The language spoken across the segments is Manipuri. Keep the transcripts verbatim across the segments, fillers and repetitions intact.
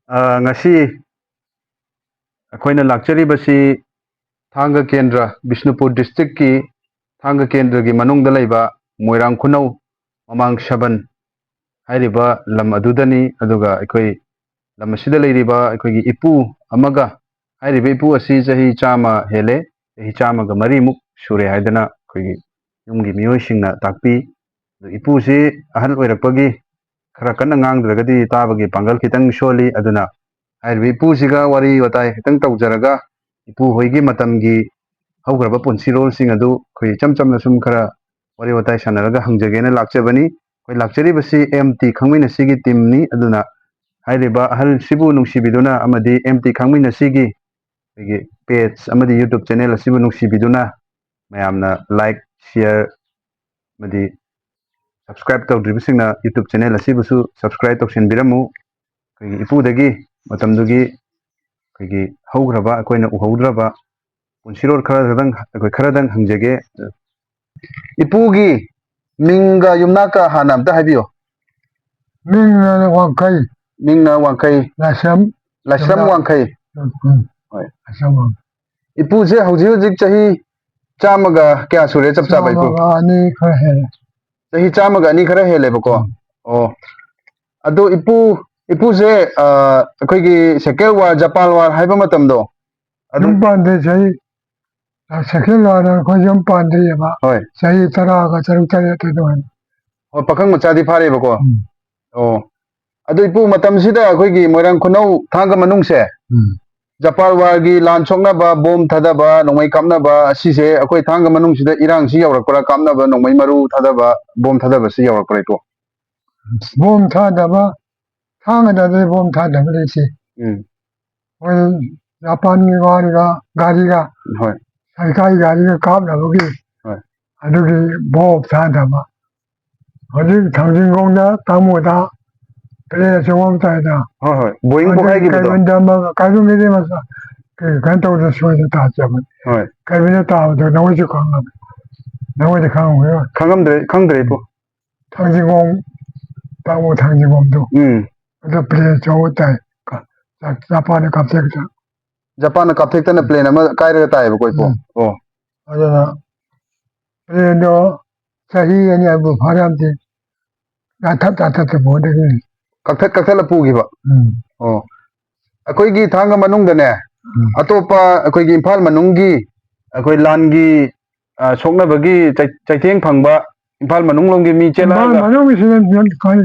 ꯑ, ꯉꯁꯤ ꯑꯩꯈꯣꯏꯅ ꯂꯥꯛꯆꯔꯤꯕꯁꯤ ꯊꯥꯡꯒ ꯀꯦꯟꯗ꯭ꯔ, ꯕꯤꯁꯅꯨꯄꯨꯔ ꯗꯤꯁꯇ꯭ꯔꯤꯛꯀꯤ ꯊꯥꯡꯒ ꯀꯦꯟꯗ꯭ꯔꯒꯤ ꯃꯅꯨꯡꯗ ꯂꯩꯕ ꯃꯣꯏꯔꯥꯡ ꯈꯨꯅꯧ ꯃꯃꯥꯡ ꯁꯕꯟ ꯍꯥꯏꯔꯤꯕ ꯂꯝ ꯑꯗꯨꯗꯅꯤ꯫ ꯑꯗꯨꯒ ꯑꯩꯈꯣꯏ ꯂꯝ ꯑꯁꯤꯗ ꯂꯩꯔꯤꯕ ꯑꯩꯈꯣꯏꯒꯤ ꯏꯄꯨ ꯑꯃꯒ, ꯍꯥꯏꯔꯤꯕ ꯏꯄꯨ ꯑꯁꯤ ꯆꯍꯤ ꯆꯥꯝꯃ ꯍꯦꯜꯂꯦ, ꯆꯍꯤ ꯆꯥꯝꯃꯒ ꯃꯔꯤꯃꯨꯛ ꯁꯨꯔꯦ ꯍꯥꯏꯗꯅ ꯑꯩꯈꯣꯏꯒꯤ ꯌꯨꯝꯒꯤ ꯃꯤꯑꯣꯏꯁꯤꯡꯅ ꯇꯥꯛꯄꯤ꯫ ꯑꯗꯨ ꯏꯄꯨꯁꯤ ꯑꯍꯜ ꯑꯣꯏꯔꯛꯄꯒꯤ ꯈꯔ ꯀꯟꯅ ꯉꯥꯡꯗ꯭ꯔꯒꯗꯤ ꯇꯥꯕꯒꯤ ꯄꯥꯡꯒꯜ ꯈꯤꯇꯪ ꯁꯣꯜꯂꯤ꯫ ꯑꯗꯨꯅ ꯍꯥꯏꯔꯤꯕ ꯏꯄꯨꯁꯤꯒ ꯋꯥꯔꯤ ꯋꯥꯇꯥꯏ ꯈꯤꯇꯪ ꯇꯧꯖꯔꯒ, ꯏꯄꯨ ꯍꯣꯏꯒꯤ ꯃꯇꯝꯒꯤ ꯍꯧꯈ꯭ꯔꯕ ꯄꯨꯟꯁꯤꯔꯣꯜꯁꯤꯡ ꯑꯗꯨ ꯑꯩꯈꯣꯏ ꯏꯆꯝ ꯆꯝꯅ ꯁꯨꯝ ꯈꯔ ꯋꯥꯔꯤ ꯋꯥꯇꯥꯏ ꯁꯥꯟꯅꯔꯒ ꯍꯪꯖꯒꯦꯅ ꯂꯥꯛꯆꯕꯅꯤ꯫ ꯑꯩꯈꯣꯏ ꯂꯥꯛꯆꯔꯤꯕꯁꯤ ꯑꯦꯝ ꯇꯤ ꯈꯪꯃꯤꯟꯅꯁꯤꯒꯤ ꯇꯤꯝꯅꯤ꯫ ꯑꯗꯨꯅ ꯍꯥꯏꯔꯤꯕ ꯑꯍꯜꯁꯤꯕꯨ ꯅꯨꯡꯁꯤꯕꯤꯗꯨꯅ ꯑꯃꯗꯤ ꯑꯦꯝ ꯇꯤ ꯈꯪꯃꯤꯟꯅꯁꯤꯒꯤ ꯑꯩꯈꯣꯏꯒꯤ ꯄꯦꯖ ꯑꯃꯗꯤ ꯌꯨꯇ꯭ꯌꯨꯕ ꯆꯦꯅꯦꯜ ꯑꯁꯤꯕꯨ ꯅꯨꯡꯁꯤꯕꯤꯗꯨꯅ ꯃꯌꯥꯝꯅ ꯂꯥꯏꯛ, ꯁꯤꯌꯔ ꯑꯃꯗꯤ ꯁꯕꯁꯀ꯭ꯔꯥꯏꯕ ꯇꯧꯗ꯭ꯔꯤꯕꯁꯤꯡꯅ ꯌꯨꯇ꯭ꯌꯨꯕ ꯆꯦꯅꯦꯜ ꯑꯁꯤꯕꯨꯁꯨ ꯁꯕꯁꯀ꯭ꯔꯥꯏꯕ ꯇꯧꯁꯤꯟꯕꯤꯔꯝꯃꯨ꯫ ꯑꯩꯈꯣꯏꯒꯤ ꯏꯄꯨꯗꯒꯤ ꯃꯇꯝꯗꯨꯒꯤ ꯑꯩꯈꯣꯏꯒꯤ ꯍꯧꯈ꯭ꯔꯕ, ꯑꯩꯈꯣꯏꯅ ꯎꯍꯧꯗ꯭ꯔꯕ ꯄꯨꯟꯁꯤꯔꯣꯜ ꯈꯔꯗꯪ, ꯑꯩꯈꯣꯏ ꯈꯔꯗꯪ ꯍꯪꯖꯒꯦ꯫ ꯏꯄꯨꯒꯤ ꯃꯤꯡꯒ ꯌꯨꯝꯅꯥꯛꯀ ꯍꯥꯟꯅ ꯑꯝꯇ ꯍꯥꯏꯕꯤꯌꯨ꯫ ꯃꯤꯡꯅ ꯋꯥꯡꯈꯩ, ꯃꯤꯡꯅ ꯋꯥꯡꯈꯩ, ꯂꯥꯏꯁ꯭ꯔꯝ, ꯂꯥꯏꯁ꯭ꯔꯝ ꯌꯨꯝꯅꯥꯛ꯫ ꯋꯥꯡꯈꯩ꯫ ꯎꯝ, ꯍꯣꯏ꯫ ꯂꯥꯏꯁ꯭ꯔꯝ ꯋꯥꯡꯈꯩ꯫ ꯏꯄꯨꯁꯦ ꯍꯧꯖꯤꯛ ꯍꯧꯖꯤꯛ ꯆꯍꯤ ꯆꯥꯝꯃꯒ ꯀꯌꯥ ꯁꯨꯔꯦ ꯆꯞ ꯆꯥꯕ ꯏꯄꯨ? ꯆꯥꯝꯃꯒ ꯑꯅꯤ ꯈꯔ ꯍꯦꯜꯂꯦ꯫ ꯆꯍꯤ ꯆꯥꯝꯃꯒ ꯑꯅꯤ ꯈꯔ ꯍꯦꯜꯂꯦꯕꯀꯣ꯫ ꯎꯝ꯫ ꯑꯣ, ꯑꯗꯣ ꯏꯄꯨ, ꯏꯄꯨꯁꯦ, ꯑ, ꯑꯩꯈꯣꯏꯒꯤ ꯁꯦꯀꯦꯟ ꯋꯥꯔ, ꯖꯄꯥꯟ ꯋꯥꯔ ꯍꯥꯏꯕ ꯃꯇꯝꯗꯣ ꯑꯗꯨ ꯌꯨꯝ ꯄꯥꯟꯗ꯭ꯔꯤ ꯆꯍꯤ, ꯁꯦꯀꯦꯟ ꯋꯥꯔꯗ ꯑꯩꯈꯣꯏ ꯌꯨꯝ ꯄꯥꯟꯗ꯭ꯔꯤꯑꯕ꯫ ꯍꯣꯏ꯫ ꯆꯍꯤ ꯇꯔꯥꯒ ꯇꯔꯨꯛ ꯇꯔꯦꯠ ꯑꯗꯨꯃꯥꯏꯅ꯫ ꯍꯣꯏ, ꯄꯥꯈꯪ ꯃꯆꯥꯗꯤ ꯐꯥꯔꯦꯕꯀꯣ꯫ ꯎꯝ꯫ ꯑꯣ, ꯑꯗꯨ ꯏꯄꯨ, ꯃꯇꯝꯁꯤꯗ ꯑꯩꯈꯣꯏꯒꯤ ꯃꯣꯏꯔꯥꯡ ꯈꯨꯅꯧ ꯊꯥꯡꯒ ꯃꯅꯨꯡꯁꯦ ꯎꯝ꯫ ꯖꯄꯥꯟ ꯋꯥꯔꯒꯤ ꯂꯥꯟ ꯁꯣꯛꯅꯕ, ꯕꯣꯝ ꯊꯥꯗꯕ, ꯅꯣꯡꯃꯩ ꯀꯥꯞꯅꯕ, ꯑꯁꯤꯁꯦ ꯑꯩꯈꯣꯏ ꯊꯥꯡꯒ ꯃꯅꯨꯡꯁꯤꯗ ꯏꯔꯥꯡꯁꯤ ꯌꯧꯔꯛꯄ꯭ꯔꯥ? ꯀꯥꯞꯅꯕ, ꯅꯣꯡꯃꯩ ꯃꯔꯨ ꯊꯥꯗꯕ, ꯕꯣꯝ ꯊꯥꯗꯕꯁꯤ ꯌꯧꯔꯛꯄ꯭ꯔꯥ, ꯏꯄꯨ? ꯕꯣꯝ ꯊꯥꯗꯕ, ꯊꯥꯡꯒꯗꯗꯤ ꯕꯣꯝ ꯊꯥꯗꯕ ꯂꯩꯇꯦ꯫ ꯎꯝ꯫ ꯍꯣꯏ, ꯖꯄꯥꯟꯒꯤ ꯋꯥꯔꯤꯒ ꯒꯥꯔꯤꯒ, ꯍꯣꯏ꯫ ꯁꯔꯀꯥꯔꯒꯤ ꯒꯥꯔꯤꯒ ꯀꯥꯞꯅꯕꯒꯤ ꯍꯣꯏ꯫ ꯑꯗꯨꯒꯤ ꯕꯣꯝ ꯊꯥꯗꯕ꯫ ꯍꯧꯖꯤꯛ ꯊꯥꯡꯖꯤꯡꯈꯣꯡꯗ ꯇꯥꯃꯣꯗ ꯄ꯭ꯂꯦꯟ ꯑꯆꯧꯕ ꯑꯃ ꯇꯥꯏꯗ꯫ ꯍꯣꯏ, ꯍꯣꯏ꯫ ꯕꯣꯏꯡ ꯄꯣꯛꯈꯥꯏꯈꯤꯕꯗꯣ꯫ ꯀꯩꯒꯨꯝꯗ ꯑꯃ, ꯀꯩꯒꯨꯝꯒꯤꯗꯤ ꯃꯁ-, ꯀꯩ-, ꯀꯩꯅꯣ ꯇꯧꯗ ꯁꯣꯏꯗ ꯇꯥꯖꯕꯅꯤ꯫ ꯍꯣꯏ꯫ ꯀꯩꯒꯨꯝꯗ ꯇꯥꯕꯗꯣ ꯅꯉꯣꯏꯁꯨ ꯈꯪꯉꯝꯃꯤ꯫ ꯅꯉꯣꯏꯗꯤ ꯈꯪꯉꯝꯈꯤꯔꯣꯏ꯫ ꯈꯪꯉꯝꯗ꯭ꯔꯦ, ꯈꯪꯗ꯭ꯔꯦ, ꯏꯄꯨ꯫ ꯊꯥꯡꯖꯤꯡꯈꯣꯡ, ꯇꯥꯃꯣ ꯊꯥꯡꯖꯤꯡꯈꯣꯡꯗꯣ꯫ ꯎꯝ꯫ ꯑꯗ ꯄ꯭ꯂꯦꯟ ꯑꯆꯧꯕ ꯇꯥꯏ꯫ ꯖꯄꯥꯟꯅ ꯀꯥꯞꯊꯦꯛꯇ꯫ ꯖꯄꯥꯟꯅ ꯀꯥꯞꯊꯦꯛꯇꯅ ꯄ꯭ꯂꯦꯟ ꯑꯃ ꯀꯥꯏꯔꯒ ꯇꯥꯏꯌꯦꯕꯀꯣ ꯏꯄꯨ꯫ ꯎꯝ꯫ ꯑꯣ꯫ ꯑꯗꯨꯅ ꯄ꯭ꯂꯦꯟꯗꯣ ꯆꯍꯤ ꯑꯅꯤ ꯑꯃꯨꯛ ꯐꯥꯔꯝꯗꯦ꯫ ꯌꯥꯊꯠ ꯌꯥꯊꯠꯇ ꯄꯨꯗꯒꯤ꯫ ꯀꯛꯊꯠ ꯀꯛꯊꯠꯂ ꯄꯨꯈꯤꯕ꯫ ꯎꯝ꯫ ꯑꯣ꯫ ꯑꯩꯈꯣꯏꯒꯤ ꯊꯥꯡꯒ ꯃꯅꯨꯡꯗꯅꯦ, ꯎꯝ꯫ ꯑꯇꯣꯞꯄ ꯑꯩꯈꯣꯏꯒꯤ ꯏꯝꯐꯥꯜ ꯃꯅꯨꯡꯒꯤ ꯑꯩꯈꯣꯏ ꯂꯥꯟꯒꯤ, ꯑ, ꯁꯣꯛꯅꯕꯒꯤ ꯆꯩ-, ꯆꯩꯊꯦꯡ ꯐꯪꯕ ꯏꯝꯐꯥꯜ ꯃꯅꯨꯡ ꯂꯣꯝꯒꯤ ꯃꯤ ꯏꯝꯐꯥꯜ ꯆꯦꯜꯂꯛꯑꯒ, ꯃꯅꯨꯡꯒꯤꯁꯤꯅ ꯀꯔꯤ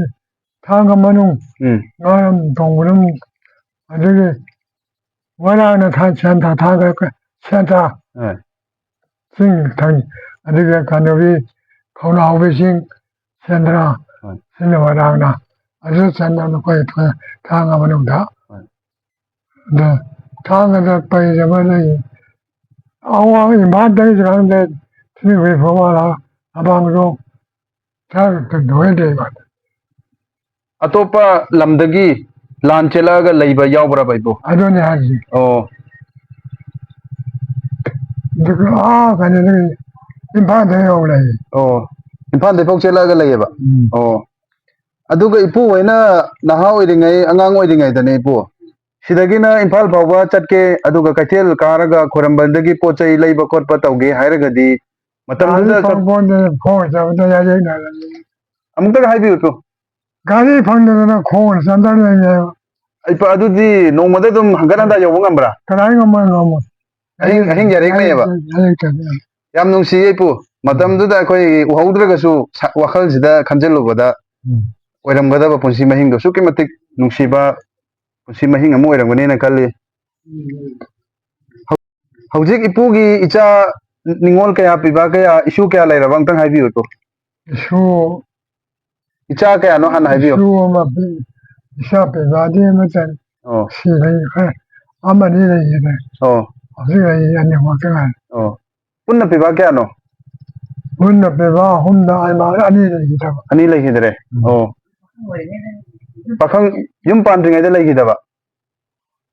ꯊꯥꯡꯒ ꯃꯅꯨꯡ, ꯎꯝ, ꯉꯥꯔꯝ ꯊꯣꯡꯕꯅꯨꯡ, ꯑꯗꯒꯤ ꯋꯥꯔꯥꯡꯅ ꯊꯥ-, ꯁꯦꯟꯊꯥ ꯊꯥꯡꯒ ꯁꯦꯟꯊꯥ ꯑ, ꯆꯤꯡ ꯊꯪ-, ꯑꯗꯒꯤ ꯀꯩꯅꯣꯒꯤ ꯈꯧꯅꯥꯎꯕꯤ ꯆꯤꯡ ꯁꯦꯟꯗ꯭ꯔꯥ ꯍꯣꯏ꯫ ꯁꯤꯅ ꯋꯥꯔꯥꯡꯅ ꯑꯗꯨ ꯆꯟꯗꯅ ꯑꯩꯈꯣꯏ ꯊꯥꯡꯒ ꯃꯅꯨꯡꯗ ꯍꯣꯏ꯫ ꯑꯗ ꯊꯥꯡꯒꯗ ꯄꯩꯔꯕ ꯂꯩ꯫ ꯑꯋꯥꯡ ꯏꯝꯐꯥꯜꯗꯩꯁꯨ ꯈꯪꯗꯦ ꯁꯤ ꯍꯨꯏꯐꯥꯎ ꯋꯥꯔꯥ ꯑꯕꯥꯡꯗꯣ ꯊꯥꯡꯒ ꯂꯣꯏ ꯂꯩꯕ꯫ ꯑꯇꯣꯞꯄ ꯂꯝꯗꯒꯤ ꯂꯥꯟ ꯆꯦꯜꯂꯛꯑꯒ ꯂꯩꯕ ꯌꯥꯎꯕ꯭ꯔꯕ ꯏꯄꯨ? ꯑꯗꯨꯅꯤ ꯍꯥꯏꯁꯦ꯫ ꯑꯣ꯫ ꯑꯗꯨꯒ ꯑꯥ ꯀꯩꯅꯣꯗꯒꯤ ꯏꯝꯐꯥꯜꯗ ꯌꯧ ꯂꯩ꯫ ꯑꯣ꯫ ꯏꯝꯐꯥꯜꯗꯩ ꯐꯥꯎ ꯆꯦꯜꯂꯛꯑꯒ ꯂꯩꯌꯦꯕ? ꯎꯝ꯫ ꯑꯣ꯫ ꯑꯗꯨꯒ ꯏꯄꯨ ꯍꯣꯏꯅ ꯅꯍꯥ ꯑꯣꯏꯔꯤꯉꯩ, ꯑꯉꯥꯡ ꯑꯣꯏꯔꯤꯉꯩꯗꯅꯦ ꯏꯄꯨ, ꯁꯤꯗꯒꯤꯅ ꯏꯝꯐꯥꯜ ꯐꯥꯎꯕ ꯆꯠꯀꯦ, ꯑꯗꯨꯒ ꯀꯩꯊꯦꯜ ꯀꯥꯔꯒ ꯈꯣꯏꯔꯝꯕꯟꯗꯒꯤ ꯄꯣꯠ ꯆꯩ ꯂꯩꯕ ꯈꯣꯠꯄ ꯇꯧꯒꯦ ꯍꯥꯏꯔꯒꯗꯤ, ꯃꯇꯝꯗꯨꯗ ꯒꯥꯔꯤ ꯆꯠ-, ꯐꯪꯄꯣꯟꯗꯦ, ꯈꯣꯡꯅ ꯆꯠꯄꯗ ꯌꯥꯔꯦꯅꯔꯝꯃꯤ꯫ ꯑꯃꯨꯛꯇꯒ ꯍꯥꯏꯕꯤꯌꯨ ꯏꯄꯨ꯫ ꯒꯥꯔꯤ ꯐꯪꯗꯗꯅ ꯈꯣꯡꯅ ꯆꯠꯅꯔꯤꯉꯩꯗ꯫ ꯏꯄꯨ, ꯑꯗꯨꯗꯤ ꯅꯣꯡꯃꯗ ꯑꯗꯨꯝ ꯍꯪꯒꯠ ꯍꯟꯗ ꯌꯧꯕ ꯉꯝꯕ꯭ꯔꯥ? ꯀꯗꯥꯏ ꯉꯝꯃꯣꯏ, ꯉꯝꯃꯣꯏ꯫ ꯑꯍꯤꯡ, ꯑꯍꯤꯡ ꯌꯥꯔꯦꯛꯅꯩꯌꯦꯕ? ꯌꯥꯔꯦꯛꯇꯅ꯫ ꯌꯥꯝ ꯅꯨꯡꯁꯤꯌꯦ ꯏꯄꯨ꯫ ꯃꯇꯝꯗꯨꯗ ꯑꯩꯈꯣꯏ ꯎꯍꯧꯗ꯭ꯔꯒꯁꯨ ꯁ-, ꯋꯥꯈꯜꯁꯤꯗ ꯈꯟꯖꯤꯜꯂꯨꯕꯗ ꯎꯝ꯫ ꯑꯣꯏꯔꯝꯒꯗꯕ ꯄꯨꯟꯁꯤ ꯃꯍꯤꯡꯗꯣ ꯑꯁꯨꯛꯀꯤ ꯃꯇꯤꯛ ꯅꯨꯡꯁꯤꯕ ꯄꯨꯟꯁꯤ ꯃꯍꯤꯡ ꯑꯃ ꯑꯣꯏꯔꯝꯒꯅꯦꯅ ꯈꯜꯂꯤ꯫ ꯍꯧꯖꯤꯛ ꯏꯄꯨꯒꯤ ꯏꯆꯥ ꯅꯤꯉꯣꯜ ꯀꯌꯥ, ꯄꯤꯕ ꯀꯌꯥ, ꯏꯁꯨ ꯀꯌꯥ ꯂꯩꯔꯕ ꯑꯝꯇꯪ ꯍꯥꯏꯕꯤꯌꯨ ꯏꯄꯨ꯫ ꯏꯁꯨ ꯏꯆꯥ ꯀꯌꯥꯅꯣ ꯍꯥꯟꯅ ꯍꯥꯏꯕꯤꯌꯨ꯫ ꯏꯁꯨ ꯑꯃ ꯄꯤ-, ꯏꯆꯥ ꯄꯤꯕꯥꯗꯤ ꯑꯃꯇ ꯑꯣ꯫ ꯁꯤꯈ꯭ꯔꯦ꯫ ꯑꯃꯅꯤ ꯂꯩꯈꯤꯗ꯭ꯔꯦ꯫ ꯑꯣ꯫ ꯍꯧꯖꯤꯛ ꯂꯩꯔꯤ ꯑꯅꯤ ꯈꯛꯇ ꯉꯥꯏꯔꯦ꯫ ꯑꯣ꯫ ꯄꯨꯟꯅ ꯄꯤꯕ ꯀꯌꯥꯅꯣ? ꯄꯨꯟꯅ ꯄꯤꯕ ꯑꯍꯨꯝꯗ ꯑꯩꯃ ꯑꯅꯤ ꯂꯩꯈꯤꯗꯕ꯫ ꯑꯅꯤ ꯂꯩꯈꯤꯗ꯭ꯔꯦ? ꯎꯝ꯫ ꯑꯣ꯫ ꯄꯥꯈꯪ ꯌꯨꯝ ꯄꯥꯟꯗ꯭ꯔꯤꯉꯩꯗ ꯂꯩꯈꯤꯗꯕ?